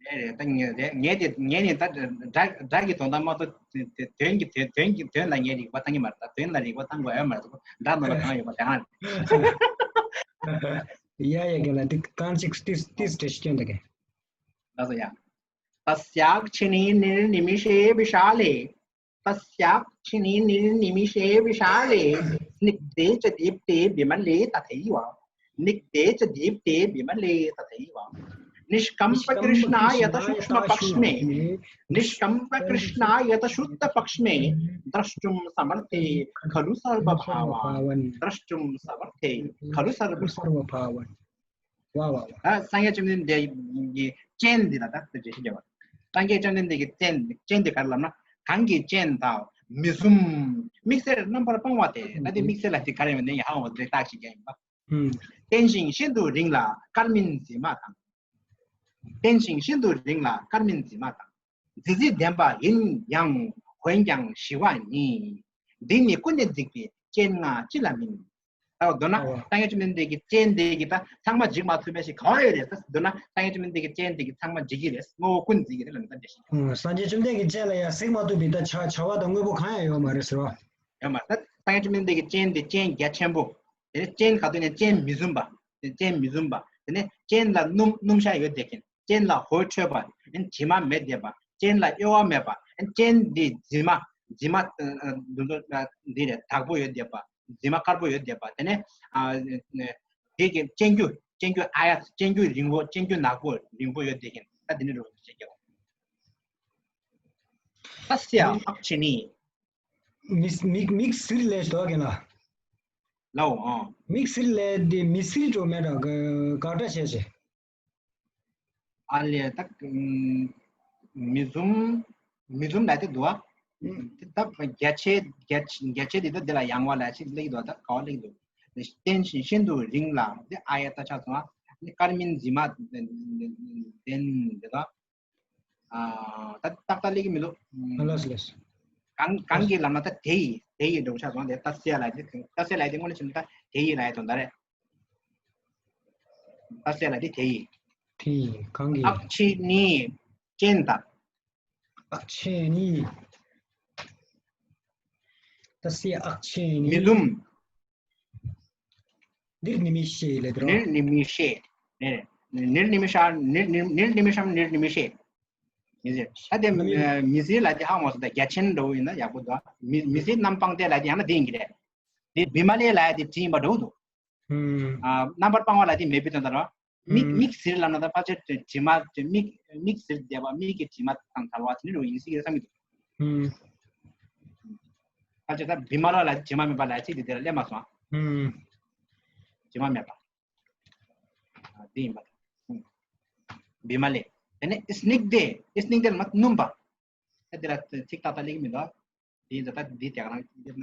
རེད་རེད། ད་ངས་རེད་ངས་དེ་ངས་ནི་ད་སྒྲ་སྒྲ་གི་དོན་དག་མ་གཏོགས་དེ་དེ་དོན་གྱི་དོན་དོན་གྱི་དོན་ལ་ངས་རིག་པ་བཏང་གི་མ་རེད། ད་དོན་ལ་རིག་པ་བཏང་དགོས་ཡོད་མ་རེད། སྒྲ་ནང་ལ་གང་ཡོད་པ་དེ་གང་རེད། ཡ་ཡ་རྒན་ལགས་འདི་གང་ཅིག་ཏིས་ཏིས་འགྲེལ་བཤད་སྐྱོན་ད་གེ། ལགས་སོ་ཡ། तस्याक्षिणी निर्निमिषे विशाले तस्याक्षिणी निर्निमिषे विशाले स्निग्धे च दीप्ते विमले तथैव। स्निग्धे च दीप्ते विमले तथैव। निष्कम्पकृष्णा यत सूक्ष्मपक्ष्मे निष्कम्पकृष्णा यत शुद्धपक्ष्मे द्रष्टुं समर्थे खलु सर्वभावान्। द्रष्टुं समर्थे खलु सर्वभावान्। ཝ་ཝ་ཝ། ད་སངས་རྒྱས་བཅོམ་ལྡན་འདས་ཀྱི་སྤྱན་འདི་ལ་ད་འགྲེལ་བཤད་བརྒྱབ་པ། སངས་རྒྱས་བཅོམ་ལྡན་འདས་ཀྱི་སྤྱན་སྤྱན་འདི་ག་རེ་ལབ་ན། གང་གི་སྤྱན་དག་མི་ཟུམ། དམིགས་བསལ་རྣམ་པར་སྤངས་པ་སྟེ། ད་དེ་དམིགས་བསལ་ལ་དེ་ག་རེ་ཡོད་ནས་ཡང་ཧ་འོ་དེ་རྟགས་ཤིག་ཀྱང་ཡིན་པ། བརྟན་ཞིང་ཤིན་ཏུ་རིང་ལ་སྐར་མིན་འཛིན་མ་དང་། བརྟན་ཞིང་ཤིན་ཏུ་རིང་ལ་སྐར་མིན་འཛིན་མ་དང་། རྫི་རྫི་ལྡན་པ་ཡིན་ཡང་འོན་ཀྱང་ཞི་བ་ཉིད། འདི་ནི་ཀུན་ནས་བརྩིགས་པའི་སྤྱན་ལྔ་ཅི་ལ་མིན། ད་མདོར་ན་ཨོ། སངས་རྒྱས་བཅོམ་ལྡན་འདས་ཀྱི་སྤྱན་དེ་གིས་ད་ཚང་མ་འཇིག་མ་ཐུབ་པ་ཞིག་ག་བ་ཡོད་རེད། ད་མདོར་ན་སངས་རྒྱས་བཅོམ་ལྡན་འདས་ཀྱི་སྤྱན་དེ་གིས་ཚང་མ་འཇིག་གི་རེད། དངོས་པོ་ཀུན་འཇིག་གི་རེད་ལབ་ནས་ད་འགྲེལ་བཤད་རྒྱག་ཨང་། སངས་རྒྱས་བཅོམ་ལྡན་གྱི་སྤྱན་ལ་ཡང་གཟིགས་མ་ཐུབ་པའི་ད་བྱ་བྱ་བ་དང་དངོས་པོ་གང་ཡང་ཡོད་མ་རེད་ཟེར་བ། ཡོད་མ་རེད། ད་སངས་རྒྱས་བཅོམ་ལྡན་འདས་ཀྱི་སྤྱན་དེ་སྤྱན་རྒྱ་ཆེན་པོ། དེ་ནས་སྤྱན་ག་དུས་ནས་སྤྱན་མི་ཟུམ་པ། དེ་སྤྱན་མི་ཟུམ་པ། དེ་ནས་སྤྱན་ལ་སྣུམ་སྣུམ་ཞག་ཡོད་བསྡད་མཁན། སྤྱན་ལ་འོད་འཕྲོས་པ། དྲི་མ་མེད་བསྡད་པ། སྤྱན་ལ་གཡོ་བ་མེད་པ། སྤྱན་འདི་མཛེས་མ། མཛེས་མ་འདི་ཚོ་འདི་རེད། དག་པོ་ཡོད་བསྡད་པ། མཛེས་མ་དཀར་པོ་ཡོད་བསྡད་པ། དེ་ནས་དེ་གི་སྤྱན་རྒྱུ་སྤྱན་རྒྱུ་ཨ་ཡ་སྤྱན་རྒྱུ་རིང་པོ། སྤྱན་རྒྱུ་ནག་པོ་རིང་པོ་ཡོད་བསྡད་མཁན། ད་དེ་ནི་རུ་ཞེས་བྱ་བ། तस्य अक्षिणी། མིག་མིག་མིག་ཟིར་ལས་དོ་གན་ལ། ལའོ་ཨང་། མིག་ཟིར་ལས་དེ་མི་ཟིར་འགྲོ་མེད་ར་ག་ག་འདྲ་བྱས་བྱས། ཨ་ལས་ད་མི་ཟུམ་མི་ཟུམ་ལ་དེ་འདུག་ཨ། ཨང་། དེ་ད་རྒྱ་ཆེ་རྒྱ་ཆེ་རྒྱ་ཆེ་དེ་ད་དེ་ལ་ཡང་བ་ལ་ཅིག་ལེགས་འདུག་ད་ག་བ་ལེགས་འདུག་སྟན་ཤིན་ཤིན་ཏུ་རིང་ལ་དེ་ཨ་ཡ་ད་ཆ་སོང་ཨ། དཀར་མིན་མཛེས་མ་ལྡན་དེ་ད། ཨ། ད་ཏག་ཏག་ལེགས་མི་འདུག་ཨ། ལགས་སོ་ལགས་སོ། གང་གང་གི་ལམ་ན་ད་དེ་ཡི་དེ་ཡི་འགྲོ་ཆགས་སོང་། དེ་ད་སེ་ལ་དེ་ད་སེ་ལ་དེ་དངོས་གནས་བྱས་ན་ད་དེ་ཡི་ལ་ཡི་དོན་དག་རེད། ད་སེ་ལ་དེ་དེ་ཡི། དེ་ཡི་གང་གི། अक्षिणी། སྤྱན་དང་། अक्षिणी། तस्य अक्षिणी། མི་ཟུམ། निर्निमेषे ལབ་དུས། निर्निमेषे། निर्निमेषा निर्निमेषं निर्निमेषे། མི་ཟེར། ད་དེ་མི་ཟེར་ལ་དེ་ཧ་མ་སོང་། ད་རྒྱ་ཆེན་འདྲ་བོ་ཡིན་ན་ཡག་པོ་འདུག་མི་མི་ཟེར་རྣམ་སྤངས་ཏེ་ལ་དེ་ཡང་ན་དེ་ཡིན་གྱི་རེད། དེ་བི་མ་ལའི་ལ་དེ་དྲིས་པ་འདྲ་བོ་འདུག་ཨ། རྣམ་པར་སྤངས་པ་ལ་དེ་མེད་པའི་དོན་དག་རེད། མིག་མིག་ཟིར་ལབ་ན་ད་ཕལ་ཆེར་དྲི་མ་མིག་མིག་ཟིར་བསྡད་པ། མིག་གི་དྲི་མ་དང་བྲལ་བ་དེ་ནི་རུ་ཡིན་སྲིད་ཀྱི་བསམ་གྱི་འདུག་ཨུམ། ཕལ་ཆེར་ད་བི་མ་ལ་ལ་དྲི་མ་མེད་པ་ལ་ཚིག་དེ་དེ་ལ་སླེབས་མ་སོང་། ཨུམ། དྲི་མ་མེད་པ། ཨ། དེ་ཡིན་པ། ཨུམ། བི་མ་ལའི། དེ་ནས་སྣིག་དེ་སྣིག་དེ་ལ་མ་སྣུམ་པ། ཨ། དེ་ལ་ཚིག་ཏག་ཏག་སླེབས་ཀྱི་མི་འདུག་དེ་ཡིན་ཙང་ད་འདི་དེ་ག་རང་སླེབས་ན་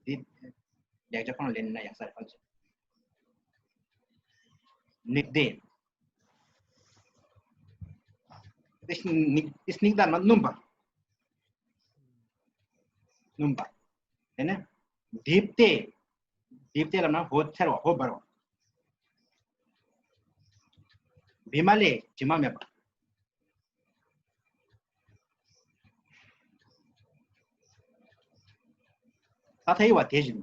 འདི་ལེགས་ཆ་ཁོང་ལེན་ན་ཡག་ས་རེད། ཕལ་ཆེར་སྣིག་དེ། དེ་སྣིག་དེ་སྣིག་དང་མ་སྣུམ་པ། སྣུམ་པ། དེ་ནས་དིབ་ཏེ། དིབ་ཏེ་ལབ་ན་འོད་འཚེར་བ། འོད་འབར་བ། བི་མ་ལའི། དྲི་མ་མེད་པ། तथैव དེ་བཞིན།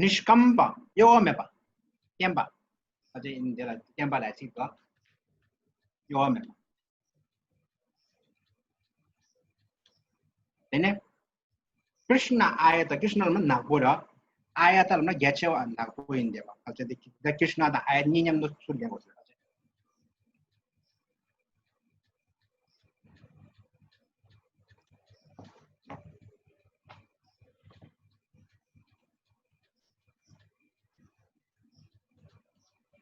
निष्कम्प གཡོ་བ་མེད་པ། བརྟན་པ། ཨ། དེ་འདི་ལ་བརྟན་པ་ལ་ཚིག་དོ། གཡོ་བ་མེད་པ། དེ་ནས་कृष्ण आयत། कृष्ण ལབ་ན་ནག་པོ་ར། आयत ལབ་ན་རྒྱ་ཆེ་བ་ནག་པོ་ཡིན་བསྡད་པ། ཨ། དེ་དེ་कृष्ण དང་आयत གཉིས་མཉམ་དུ་ཚུར་ལེན་དགོས་ཟེར།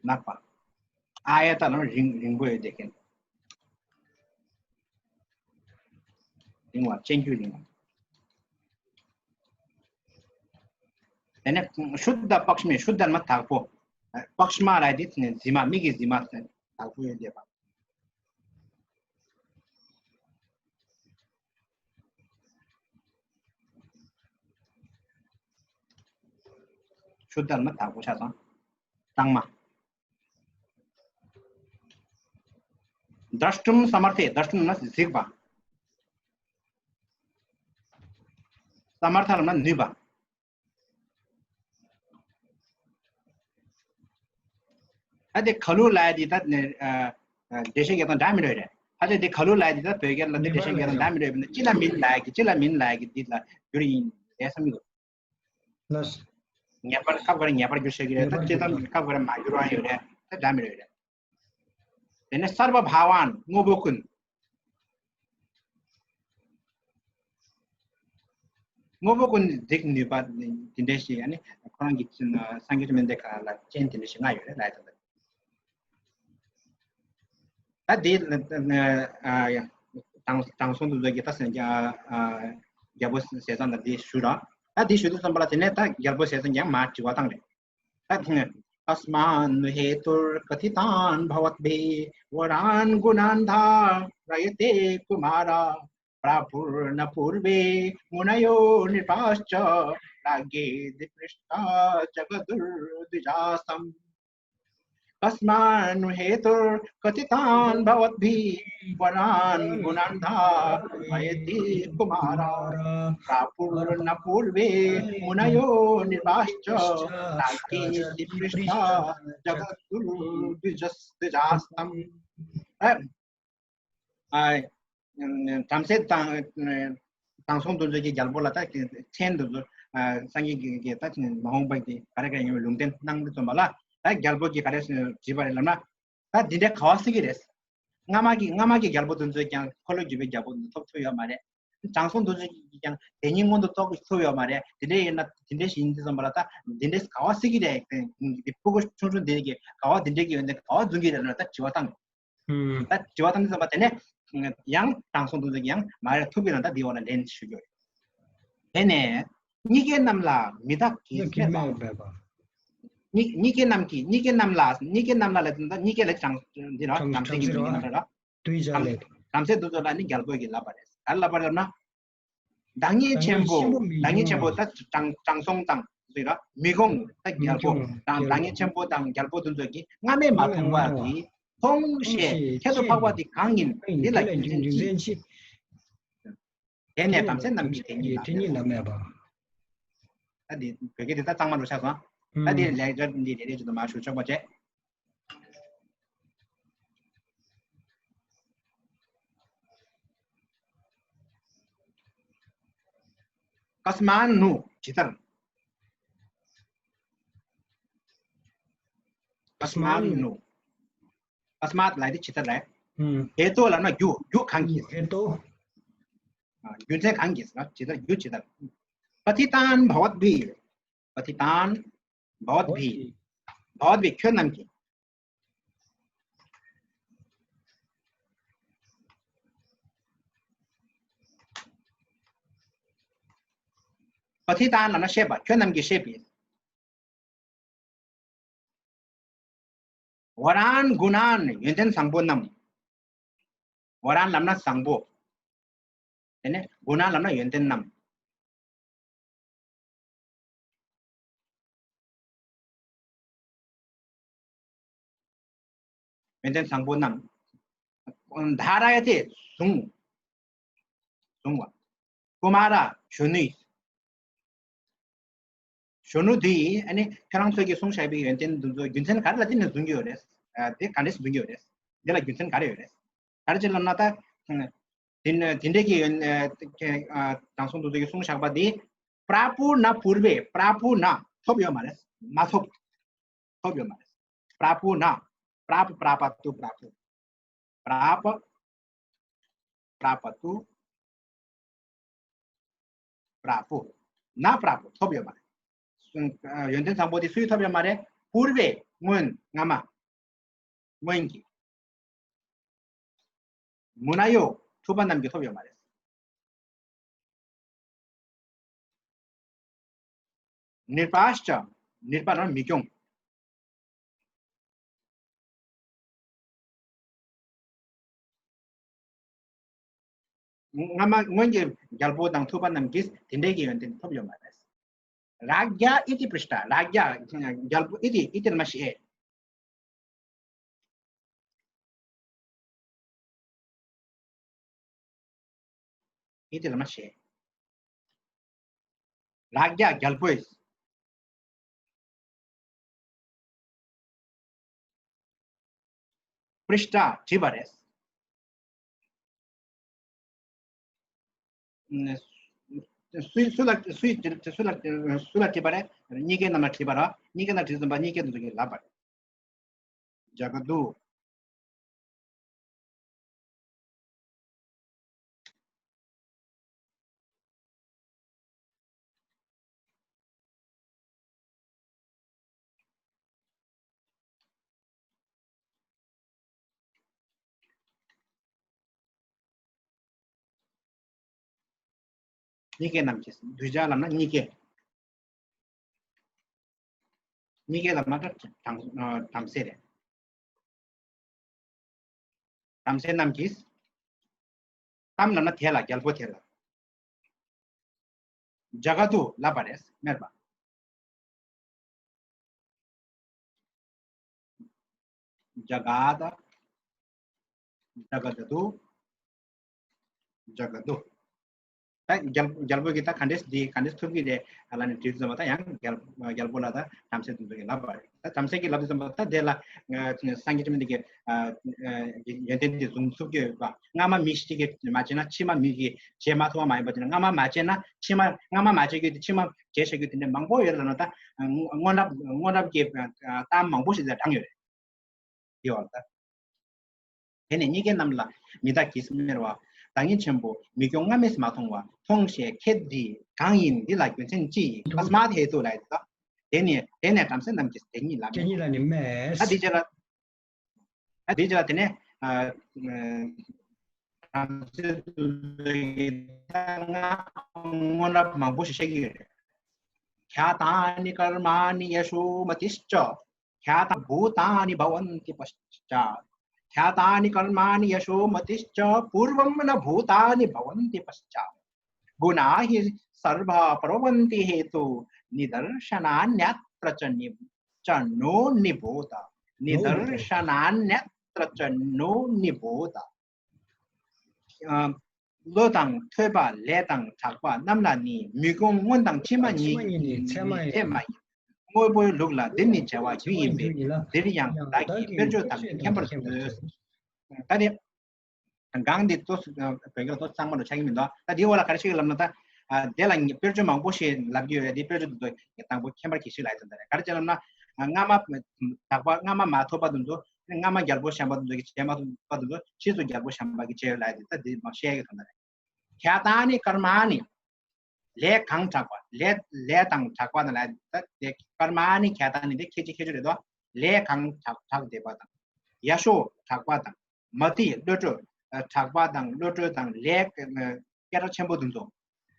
ནག་པ། आयत ལབ་ན་རིང་རིང་པོ་ཡོད་བསྡད་མཁན། རིང་བ། སྤྱན་རྒྱུད་རིང་བ། དེ་ནས་शुद्ध पक्ष में། शुद्ध ལབ་ན་དག་པོ། पक्ष མ་ལབ་དེ་མཛེས་མ། མིག་གི་མཛེས་མ་དག་པོ་ཡོད་བསྡད་པ། शुद्ध ལབ་ན་དག་པོ་ཆགས་སོང་། གཙང་མ། द्रष्टुं समर्थे། द्रष्टुं ལབ་ན་གཟིགས་པ། समर्थ ལབ་ན་ནུས་པ། ད་དེ་खलु ལབ་ཡ་དེ་ད་ཨ་ཨ་འགྲེལ་བཤད་རྒྱག་སྟངས་འདྲ་མི་འདྲ་ཡོད་རེད། ཕལ་ཆེར་དེ་खलु ལབ་ཡ་དེ་ད་བོད་སྐད་ལ་འདི་འགྲེལ་བཤད་རྒྱག་སྟངས་འདྲ་མི་འདྲ་ཡོད་པ་ན། ཅི་ལ་མིན་ལབ་ཡ་གི་ཅི་ལ་མིན་ལབ་ཡ་གི་འདི་ལ་བསྒྱུར་ཡིན་རེད་བསམ་གྱི་འདུག་ལགས། ངེས་པར་སྐབས་འགའ་རེ་ངེས་པར་བསྒྱུར་བྱེད་ཀྱི་རེད། ད་སྤྱིར་བཏང་སྐབས་འགའ་རེ་མ་བསྒྱུར་བ་ཡོད་རེད། ད་འདྲ་མི་འདྲ་ཡོད་རེད། དེ་ནས་सर्वभावान्། དངོས་པོ་ཀུན། དངོས་པོ་ཀུན་གཟིགས་ནུས་པ་དེ་འདྲ་ཞིག་ཨ་ནི་ཁོ་རང་གི་སངས་རྒྱས་བཅོམ་ལྡན་འདས་ག་ལ་སྤྱན་དེ་འདྲ་ཞིག་ལྔ་ཡོད་རེད་ལབ་ཡ་དང་། ད་དེ་ཨ་དྲང་དྲང་སྲོང་བདུད་འཚོ་གི་ད་སེམས་ཀྱི་ཨ་ཨ་རྒྱལ་པོ་ཟས་གཙང་དང་དེ་ཞུ་ར། ད་དེ་ཞུ་དུས་ཙམ་པ་ལ་དེ་ནས་ད་རྒྱལ་པོ་ཟས་གཙང་གིས་ཡང་མར་དྲི་བ་བཏང་རེད། ད་དེ་ནས་तस्मान्नु हेतुर्कथितान् भवद्भिः वरान् गुणान् धारयते कुमार। प्रापुर्न पूर्वे मुनयो नृपाश्च। राज्ञे दिपृष्टा जगदुर्द्विजास्तम्। कस्मान्नु हेतुर्कथितान् भवद्भिः वरान् गुणान् धारयति कुमार। प्रापुर्न पूर्वे मुनयो नृपाश्च। राज्ञे दिपृष्टा जगदुर्द्विजास्तम्। བྲམ་ཟེ་དང་དྲང་སྲོང་འདི་ཚོ་གི་རྒྱལ་པོ་ལ་ད་མཚན་འདི་ཚོ་སངས་རྒྱས་ཀྱི་ད་མ་འོངས་པ་གི་ག་རེ་ག་རེ་ཡིན་པའི་ལུང་བསྟན་གནང་དུས་ཙམ་པ་ལ་ད་རྒྱལ་པོ་གིས་ག་རེ་བྲིས་པ་རེད་ལབ་ན། ད་འདི་འདྲའི་ག་བ་སྲིད་ཀྱི་རེད། སྔ་མ་གི་སྔ་མ་གི་རྒྱལ་པོ་འདི་ཚོས་ཀྱང་འཁོར་ལོས་སྒྱུར་བའི་རྒྱལ་པོ་འདི་ཐོབ་ཐུབ་ཡོད་མ་རེད། དྲང་སྲོང་འདི་ཚོས་ཀྱང་དེ་ཉིད་མངོན་དུ་རྟོགས་ཐུབ་ཡོད་མ་རེད། དེ་འདྲ་ཡིན་ན་དེ་འདྲ་ཞིག་ཡིན་དུས་ཙམ་པ་ལ་ད་འདི་འདྲའི་ག་བ་སྲིད་ཀྱི་རེད། འདི་ཕྲུ་གུ་ཆུང་ཆུང་འདི་གི་ག་བ་འདི་འདྲའི་གི་ཡོན་ཏན་ག་བ་འཛིན་གྱི་རེད་ལབ་ན་ད་དྲི་བ་བཏང་། ཧུམ། ད་དྲི་བ་བཏང་དུས་ཙམ་པ་དེ་ནས་ཡང་དྲང་སྲོང་འདི་ཚོས་ཀྱང་མ་རེད་ཐུབ་ཀྱི་རེད་ད་འདི་འོག་ལ་ལན་ཞུ་རྒྱུ་རེད། དེ་ནས་གཉི་གའི་རྣམས་ལ་མི་བདག་གིས་སྨྲས་པ། མི་མེད་པ། གཉི་གཉི་གའི་རྣམས་ཀྱིས་གཉི་གའི་རྣམས་ལ་གཉི་གའི་རྣམས་ལ་ལ་ད་གཉི་གའི་ལ་དྲང་འདི་ར་དྲང་དྲང་སྲིད་ཀྱི་མི་གའི་རྣམས་ལ་ར། གདུལ་བྱ་ལས། བྲམ་ཟེ་འདི་ཚོ་ལ་ནི་རྒྱལ་པོ་གིས་ལབ་པ་རེད། ག་རེ་ལབ་པ་རེད་ལབ་ན། བདག་ཉིད་ཆེན་པོ་བདག་ཉིད་ཆེན་པོ་ད་དྲང་དྲང་སྲོང་དང་ཟེར་ར་མི་དགོངས་ད་རྒྱལ་པོ་དང་བདག་ཉིད་ཆེན་པོ་དང་རྒྱལ་པོ་འདི་ཚོ་གིས་སྔ་མས་མ་མཐོང་བ་གིས་མཐོང་ཞེས་ཁྱད་དུ་འཕགས་པ་དེ་གང་ཡིན་འདི་ལ་རྒྱུ་མཚན་ཅི། དེ་ནས་བྲམ་ཟེ་རྣམས་ཀྱིས་དེ་ཉིད་ལ་དེ་ཉིད་ལ་སྨྲས་པ། ད་འདི་བོད་སྐད་འདི་ད་གཙང་མ་རུ་ཆགས་སོང་། ད་འདི་ལེགས་སྦྱར་འདི་རེ་རེ་བཞིན་དུ་མར་ཞུ་ཆོག་པ་བྱས། ཀཱསྨཱན་ནུ་ཇི་ལྟར། ཀཱསྨཱན་ནུ། ཀཱསྨཱད་ལབ་དེ་ཇི་ལྟར་རེད། ཧེ་ཏོ་ལབ་ན་རྒྱུ་རྒྱུ་གང་གིས། ཧེ་ཏོ། རྒྱུ་མཚན་གང་གིས་ན་ཇི་ལྟར་རྒྱུ་ཇི་ལྟར། པ་ཐི་ཏཱན་བྷ་ཝད་བྷི། པ་ཐི་ཏཱན་བྷ་ཝད་བྷི། བྷ་ཝད་བྷི་ཁྱོད་རྣམས་ཀྱིས། པ་ཐི་ཏཱན་ལབ་ན་བཤད་པ་ཁྱོད་རྣམས་ཀྱིས་བཤད་པའི། ཝ་རཱན་གུ་ཎཱན་ཡོན་ཏན་བཟང་པོ་རྣམས། ཝ་རཱན་ལབ་ན་བཟང་པོ། དེ་ནས་གུ་ཎཱན་ལབ་ན་ཡོན་ཏན་རྣམས། ཡོན་ཏན་བཟང་པོ་རྣམས། དྷཱ་ར་ཡ་ཏེ་བཟུང་། བཟུང་བ། ཀུ་མཱ་ར་གཞོན་ནུས། གཞོན་ནུ་དེ་ཡིས་ཨ་ནི་ཁྱེད་རང་ཚོ་གིས་གསུངས་བཞག་པའི་ཡོན་ཏན་འདི་ཚོ་རྒྱུ་མཚན་ག་རེ་ལ་བརྟེན་ནས་བཟུང་གི་ཡོད་རེད། ཨ་དེ་ག་འདྲས་བཟུང་གི་ཡོད་རེད། འདི་ལ་རྒྱུ་མཚན་ག་རེ་ཡོད་རེད། ག་རེ་བྱས་ལབ་ན་ད། དེ་ནི་དེ་འདྲས་ཀྱི་ཡོན་ཨ་དྲང་སྲོང་འདི་ཚོ་གིས་གསུངས་བཞག་པ་དེ། པྲ་པུ་ན་པུར་བེ་པྲ་པུ་ན་ཐོབ་ཡོད་མ་རེད། མ་ཐོབ། ཐོབ་ཡོད་མ་རེད། པྲ་པུ་ན། པྲ་པ་པྲ་པ་ཏུ་པྲ་པུ། པྲ་པ། པྲ་པ་ཏུ། པྲ་པུ། ན་པྲ་པུ་ཐོབ་ཡོད་མ་རེད། ཡོན་ཏན་བཟང་པོ་དེ་སུས་ཐོབ་ཡོད་མ་རེད། པུར་བེ་སྔོན་སྔ་མ། སྔོན་གྱི། མུ་ན་ཡོ་ཐུབ་པ་རྣམས་ཀྱིས་ཐོབ་ཡོད་མ་རེད། ནིར་པཱཤ་ཅ། ནིར་པཱ་ལ་མི་སྐྱོང་། སྔ་མ་སྔོན་གྱི་རྒྱལ་པོ་དང་ཐུབ་པ་རྣམས་ཀྱིས་དེ་འདྲའི་གི་ཡོན་ཏན་ཐོབ་ཡོད་མ་རེད། རཱ་ཛྱ་ཨི་ཏི་པྲིཥྚ། རཱ་ཛྱ་རྒྱལ་པོ་ཨི་ཏི་ཨི་ཏི་ལ་མ་ཤེས། ཨི་ཏི་ལ་མ་ཤེས། རཱ་ཛྱ་རྒྱལ་པོས། པྲིཥྚ་དྲིས་པ་རེད། སུ་སུ་ལ་སུ་སུ་ལ་སུ་ལ་དྲིས་པ་རེད། གཉི་གའི་རྣམས་ལ་དྲིས་པ་ར། གཉི་ག་ན་དྲིས་ཙམ་པ་གཉི་ག་དེ་ཚོ་གིས་ལབ་པ་རེད། ཇ་ག་དུ། གཉི་ག་རྣམས་ཀྱིས། གདུལ་བྱ་ལབ་ན་གཉི་ག། གཉི་ག་ལབ་ན་ད་བྲམ་བྲམ་ཟེ་རེད། བྲམ་ཟེ་རྣམས་ཀྱིས། ཏམ་ལབ་ན་དེ་ལ། རྒྱལ་པོ་དེ་ལ། ཇ་ག་དུ་ལབ་པ་རེད། སྨྲས་པ། ཇ་ག་ད། ཇ་ག་ད་དུ། ཇ་ག་དུ། ད་རྒྱལ་རྒྱལ་པོ་གིས་ད་ག་འདྲས་འདི་ག་འདྲས་ཐུབ་ཀྱི་རེད་ལབ་ནས་དྲིས་ཙམ་པ། ད་ཡང་རྒྱལ་རྒྱལ་པོ་ལ་ད་བྲམ་ཟེ་དེ་ཚོ་གིས་ལབ་པ་རེད། ད་བྲམ་ཟེ་གིས་ལབ་དུས་ཙམ་པ། ད་དེ་ལ་ཨ་སངས་རྒྱས་བཅོམ་ལྡན་འདས་ཀྱིས་ཨ་ཨ་ཡོན་ཏན་དེ་བཟུང་ཐུབ་ཀྱི་ཡོད་པ། སྔ་མ་མི་ཞིག་གིས་མ་བྱས་ན་ཕྱི་མ་མི་གིས་བྱེད་མ་ཐུབ་པ་མ་ཡིན་པ་དེ་ནི། སྔ་མ་མ་བྱས་ན་ཕྱི་མ། སྔ་མ་མ་བྱས་རྒྱུ་དེ་ཕྱི་མ་བྱས་བཞག་རྒྱུ་དེ་འདྲ་མང་པོ་ཡོད་ལབ་ན། ད་སྔོན་རབས་སྔོན་རབས་ཀྱི་གཏམ་མང་པོ་ཞིག་ལ་དྲངས་ཡོད་རེད། དེ་བར་ད། དེ་ནས་གཉིས་ཀའི་རྣམས་ལ་མི་བདག་གིས་སྨྲས་པ། བདག་ཉིད་ཆེན་པོ་མི་སྐྱོ་སྔ་མས་མ་མཐོང་བ། མཐོང་ཞེས་ཁྱེད་འདི་གང་ཡིན། འདི་ལ་རྒྱུ་མཚན་ཅི་ཡིན། ཨུ་ཐུ། ཏསྨཱ་ཧེ་ཏུ་ལབ་ཡོད་ད། དེ་ནས་དེ་ནས་བྲམ་ཟེ་རྣམས་ཀྱིས་དེ་ཉིད་ལ་དེ་ཉིད་ལ་ནི་སྨྲས། ད་དེ་རྗེས་ལ། ད་དེ་རྗེས་ལ་དེ་ནས་ཨ་བྲམ་ཟེ་དེ་ཚོ་གིས་ད་སྔ་སྔོན་རབས་མང་པོ་ཞིག་བཤད་ཀྱི་ཡོད་རེད། ཁྱཱ་ཏཱ་ནི་ཀརྨཱ་ནི་ཡ་ཤོ་མ་ཏིཤ་ཅཱ། ཁྱཱ་ཏཱ་ནི་བྷུ་ཏཱ་ནི་བྷ་ཝན་ཏི་པཤ་ཅཱ། ཁྱཱ་ཏཱ་ནི་ཀརྨཱ་ནི་ཡ་ཤོ་མ་ཏིཤ་ཅཱ། པུརྦྷ་ན་བྷུ་ཏཱ་ནི་བྷ་ཝན་ཏི་པཤ་ཅཱ། གུ་ཎཱ་ཧི་སརྦྷ་པརྦྷ་ཝན་ཏི་ཧེ་ཏུ། ནི་དར་ཤ་ནཱ་ནྱ་ཏྲ་ཅ་ནོ་ནི་བྷུ་ཏཱ། ནི་དར་ཤ་ནཱ་ནྱ་ཏྲ་ཅ་ནོ་ནི་བྷུ་ཏཱ། ཨ་བློ་དང་ཐོས་པ་ལས་དང་གྲགས་པ་རྣམས་ལ་ནི། མི་སྐྱོ་སྔོན་དང་ཕྱི་མ་ཉིད་ནི་ཚད་མ་ཡིན། དངོས་པོའི་ལུགས་ལ་འདིར་ནི་བྱ་བ་རྒྱུ་ཡིན་པས། འདིར་ཡང་བདག་གིས་དཔེར་བརྗོད་དག་གིས་མཁྱེན་པར་མཛོད། ད་ནི་སྒང་འདི་ཏོག་ཙམ་བོད་སྐད་ལ་ཏོག་ཙམ་གཙང་མ་ལ་ཆགས་ཀྱི་མི་འདུག་ད་འདིའི་འོག་ལ་ག་རེ་བཤད་ཀྱི་ལབ་ན། ད་ཨ་དེ་ལ་དཔེར་བརྗོད་མང་པོ་ཞིག་ལབ་ཀྱི་ཡོད་རེད། དེ་དཔེར་བརྗོད་དེ་ཚོ་དང་པོ་མཁྱེན་པར་གྱིས་ཤིག་ལབ་ཡོད་ད་རེད། ག་རེ་བྱས་ལབ་ན། ཨ་སྔ་མ་དག་པ་སྔ་མ་མ་ཐོབ་པ་དེ་ཚོ། སྔ་མ་རྒྱལ་པོ་གཞན་པ་དེ་ཚོ་གིས་བྱས་མ་ཐུབ་པ་དེ་ཚོ་ཕྱིས་སུ་རྒྱལ་པོ་གཞན་པ་གིས་བྱས་ཡོད་ལབ་ཡོད་དེ། ད་འདི་མ་བཤད་ཀྱི་ད་རེད། ཁྱཱ་ཏཱ་ནི་ཀརྨཱ་ནི། ལས་གང་གྲགས་པ། ལས་ལས་དང་གྲགས་པ་དང་ལས། ད་དེ་ཀརྨཱ་ནི་ཁྱཱ་ཏཱ་ནི་དེ་ཁྱད་ཆོས་ཁྱད་ཆོས་རེད་དོ། ལས་གང་གྲགས་གྲགས་བསྡད་པ་དང་། ཡ་ཤོ་གྲགས་པ་དང་། མ་ཏི་བློ་གྲོས་གྲགས་པ་དང་། བློ་གྲོས་དང་ལས་སྐད་གྲགས་ཆེན་པོ་དེ་ཚོ།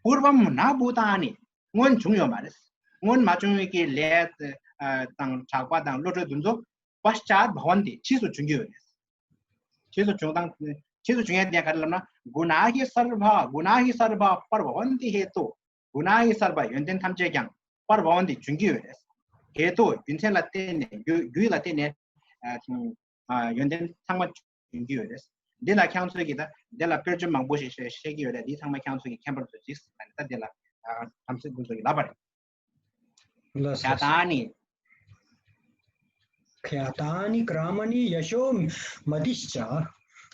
པུརྦྷ་ན་བྷུ་ཏཱ་ནི། སྔོན་བྱུང་ཡོད་མ་རེད། སྔོན་མ་བྱུང་བའི་གི་ལས་དང་གྲགས་པ་དང་བློ་གྲོས་དེ་ཚོ། པཤ་ཅཱཏ་བྷ་ཝན་ཏི། ཕྱིས་སུ་བྱུང་གི་ཡོད་རེད། ཕྱིས་སུ་བྱུང་དང་། ཕྱིས་སུ་བྱུང་ཡས་དེ་ག་རེ་ལབ་ན། གུ་ཎཱ་ཧི་སརྦྷ་གུ་ཎཱ་ཧི་སརྦྷ་པརྦྷ་ཝན་ཏི་ཧེ་ཏུ། གུ་ཎཱ་ཧི་སརྦྷ་ཡོན་ཏན་ཐམས་ཅད་ཀྱང་པརྦྷ་ཝན་ཏི་བྱུང་གི་ཡོད་རེད། ཧེ་ཏུ་རྒྱུ་མཚན་ལ་བརྟེན་ནས། རྒྱུ་རྒྱུ་ལ་བརྟེན་ནས་ཨ་ཨ་ཡོན་ཏན་ཚང་མ་བྱུང་གི་ཡོད་རེད། འདི་ལ་ཁྱེད་ཚོས་ཀྱིས་ད་འདི་ལ་དཔེར་བརྗོད་མང་པོ་ཞིག་བཤད་བཤད་ཀྱི་ཡོད་རེད། འདི་ཚང་མ་ཁྱེད་ཚོས་ཀྱིས་མཁྱེན་པར་མཛོད་ཅིག་ཟེར་ནས། ད་འདི་ལ་ཨ་བྲམ་ཟེ་ཀུན་ཚོ་གིས་ལབ་པ་རེད། ལགས་སོ། ཁྱཱ་ཏཱ་ནི། ཁྱཱ་ཏཱ་ནི་ཀརྨཱ་ནི་ཡ་ཤོ་མ་ཏིཤ་ཅཱ།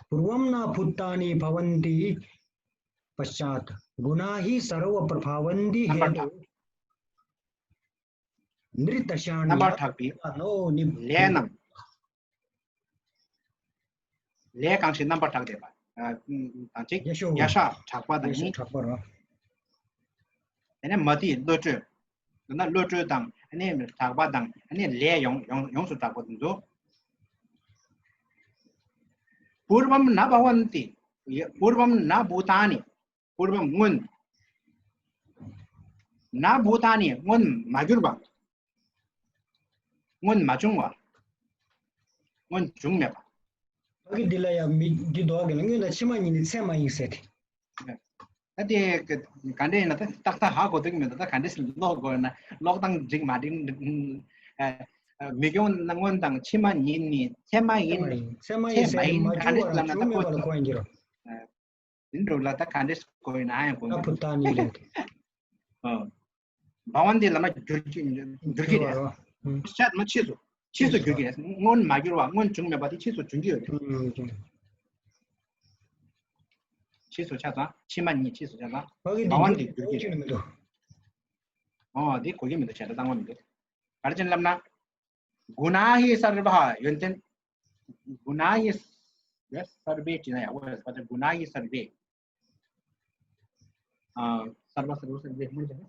པུརྦྷ་ན་བྷུ་ཏཱ་ནི་བྷ་ཝན་ཏི་པཤ་ཅཱཏ། གུ་ཎཱ་ཧི་སརྦྷ་པརྦྷ་ཝན་ཏི་ཧེ་ཏུ། རྣམ་པར་དག་ནི་དར་ཤ་ནཱ་ནྱ་ཏྲ་ཅ་ནོ་ནི་བྷུ་ཏཱ། ལས་རྣམས། ལས་གང་ཞིག་རྣམ་པར་དག་བསྡད་པ། ཨ་དང་གཅིག་ཡ་ཤོ། ཡ་ཤ་གྲགས་པ་དང་ཡ་ཤ་གཉིས། གྲགས་པ་རོ། དེ་ནས་མ་ཏི་བློ་གྲོས། དེ་ན་བློ་གྲོས་དང་ཨ་ནི་གྲགས་པ་དང་ཨ་ནི་ལས་ཡོངས་ཡོངས་ཡོངས་སུ་གྲགས་པ་དེ་ཚོ། པུརྦྷ་ན་བྷ་ཝན་ཏི། པུརྦྷ་ན་བྷུ་ཏཱ་ནི། པུརྦྷ་སྔོན། ན་བྷུ་ཏཱ་ནི་སྔོན་མ་གྱུར་པ། སྔོན་མ་བྱུང་བ། སྔོན་བྱུང་མེད་པ། ཕ་གི་འདི་ལ་ཡང་མི་འདི་འདོགས་གི་ལ། སྔོན་དང་ཕྱི་མ་གཉིས་ནི་ཚད་མ་ཡིན་ཟེར་ཏེ། ད་དེ་ག་འདྲ་ཡིན་ན། ད་ཏག་ཏག་ཧ་གོ་ཐུབ་ཀྱི་མི་འདུག་ད་ག་འདྲ་ཞིག་ཀློག་དགོས་ན། ཀློག་སྟངས་འགྲིག་མ་འགྲིག་ཨ་ཨ་མི་སྐྱོ་སྔོན་དང་ཕྱི་མ་ཉིད་ནི་ཚད་མ་ཡིན། ཚད་མ་ཡིན། ཚད་མ་ཡིན་ཟེར་ནས་མ་གྱུར་བ་བྱུང་མེད་པ་ལ་གོ་ཡིན་གྱི་རོ། དེ་འདྲ་ལ་ད་ག་འདྲས་གོ་ཡིན་ན་ཡང་གོ་ན་ཡིན། བྷུ་ཏཱ་ནི་ལས། ཨ། བྷ་ཝན་ཏི་ལབ་ན་འགྱུར་གྱི་འགྱུར་གྱི་རེད། ཤད་མ་ཕྱིས་སུ་ཕྱིས་སུ་འགྱུར་གྱི་རེད། སྔོན་མ་གྱུར་བ། སྔོན་བྱུང་མེད་པ་དེ་ཕྱིས་སུ་བྱུང་གི་ཡོད་རེད། ཕྱིས་སུ་ཆ་ཚང་། ཕྱི་མ་གཉིས་ཕྱིས་སུ་ཆ་ཚང་། བྷ་ཝན་ཏི་འགྱུར་གྱི་རེད། ཨོ་དེ་གོ་གི་མི་འདུག་བྱས་ཙང་གཙང་མ་མི་འདུག་ག་རེ་བྱས་ནས་ལབ་ན། གུ་ཎཱ་ཧི་སརྦྷ། ཡོན་ཏན། གུ་ཎཱ་ཧི་སརྦྷེ་བྲིས་ན་ཡག་པོ་རེད་པ། གུ་ཎཱ་ཧི་སརྦྷེ། ཨ་སརྦྷ་སརྦྷ་སརྦྷེ་སྔོན་ཆད་ན།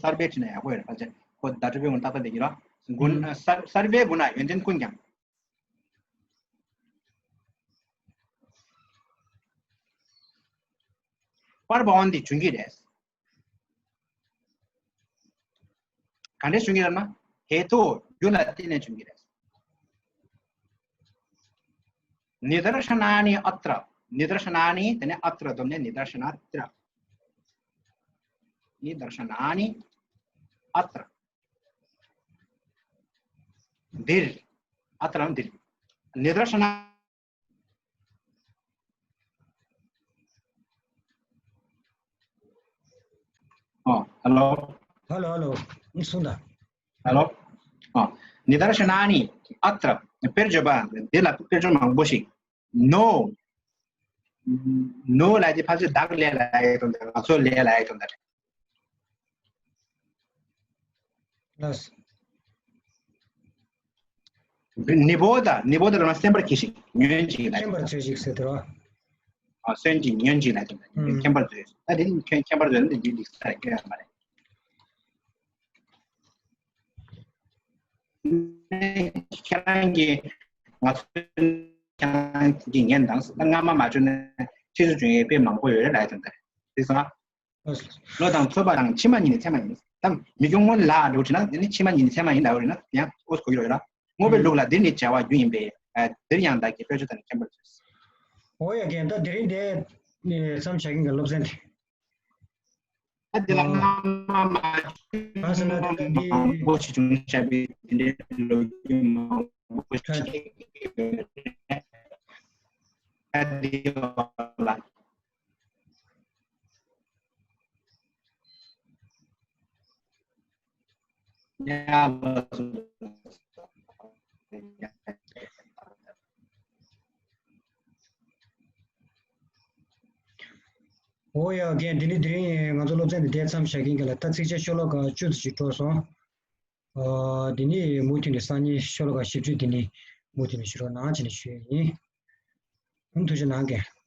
སརྦྷེ་བྲིས་ན་ཡག་པོ་རེད་པ། ཁོ་བརྡ་སྤྲོད་པའི་ངོ་ཏག་ཏག་བསྡད་ཀྱི་རེད། གུ་ཨ་སར་སརྦྷེ་གུ་ཎཱ། ཡོན་ཏན་ཀུན་ཀྱང་། པརྦྷ་ཝན་ཏི། བྱུང་གི་རེད། ག་འདྲས་བྱུང་གི་རེད་ན། हेतु རྒྱུ་ལ་བརྟེན་ནས་བྱུང་གི་རེད། निदर्शनानि अत्र। निदर्शनानि དེ་ནས་अत्र འདོམས་ནས་निदर्शनात्र। निदर्शनानि अत्र འདིར། अत्र འདིར། निदर्शना ཨོ། ཧེ་ལོ། ཧེ་ལོ། ཧེ་ལོ། ཨང་། གསུངས་དང་། ཧེ་ལོ། ཨོ། निदर्शनानि अत्र དཔེར་བརྗོད་པ། འདི་ལ་དཔེར་བརྗོད་མང་པོ་ཞིག་ནོ། ནོ་ལ་དེ་ཕལ་ཆེར་བདག་ལས་ལ་ཡི་དོན་དང་། ང་ཚོ་ལས་ལ་ཡི་དོན་དང་། ལགས། निबोध། निबोध ལ་སེམས་པར་གྱིས་ཤིག་ཉོན་ཅིག་ལ། མཁྱེན་པར་མཛོད་ཅིག་ཟེར་དེ་རོ། ཨ། སེམས་ཀྱིས་ཉོན་ཅིག་ལ་དོན་དང་། ཨུམ། མཁྱེན་པར་མཛོད། ད་དེ་ནི་མཁྱེན་མཁྱེན་པར་མཛོད་ནི་འདི་འདི་ས་སྐྱོན་མ་རེད། ཁྱེད་རང་གིས་ང་ཚོ་ཁྱེད་རང་གིས་ཉན་དང་། ད་སྔ་མ་མ་བྱུང་ན་ཕྱིས་སུ་བྱུང་ཡས་དཔེ་མང་པོ་ཡོད་རེད་ལབ་ཡ་དང་། ད་རེད་སོང་ཨ། བློ་དང་ཚོད་པ་དང་ཕྱི་མ་ཉིད་ནི་ཚད་མ་ཡིན། ད་མི་སྐྱོ་སྔོན་ལ་འགྲོ་དྲི་ན་ནི་ཕྱི་མ་ཉིད་ནི་ཚད་མ་ཡིན་ལབ་རེད་ན་ཡང་ཨོ་གོ་ཡོད་ར། དངོས་པོའི་ལུགས་ལ་འདིར་ནི་བྱ་བ་རྒྱུ་ཡིན་པས། ཨ། འདིར་ཡང་བདག་གིས་དཔེར་བརྗོད་དང་མཁྱེན་པར་མཛོད། འོ་ཡ། རྒན། ད་དེ་རིང་དེ་མཚམས་བཞག་གིན་ག་སློབ་ཚན་དེ། ད་འདི་ལ་ཨ། སྔ་མ་མ་གང་ཟེར་ན་ད་འདི་མང་པོ་ཞིག་བྱུང་བཞག་པའི་དེ་འདྲའི་ལོ་རྒྱུས་མང་པོ་ཞིག་ཡོད་རེད། ད་འདི་ལ། འོ་ཡ། རྒན། དེ་ནི་དེ་རིང་ང་ཚོ་སློབ་ཚན་འདི་དེ་མཚམས་བཞག་གིན་ག་ལ། ད་ཚིགས་བཅད་ཤོ་ལོ་ཀ་བཅུ་ཙམ་ཞིག་འགྲོ་སོང་། ཨ། དེ་ནི་མུ་མཐུད་ནས་སང་ཉིན་ཤོ་ལོ་ཀ་བཞི་བཅུ་དེ་ནི་མུ་མཐུད་ནས་ཞུ་རོགས་གནང་བྱས་ནས་ཞུ་ཡས་ཡིན། ཨུམ། ཐུགས་རྗེ་གནང་རྒན།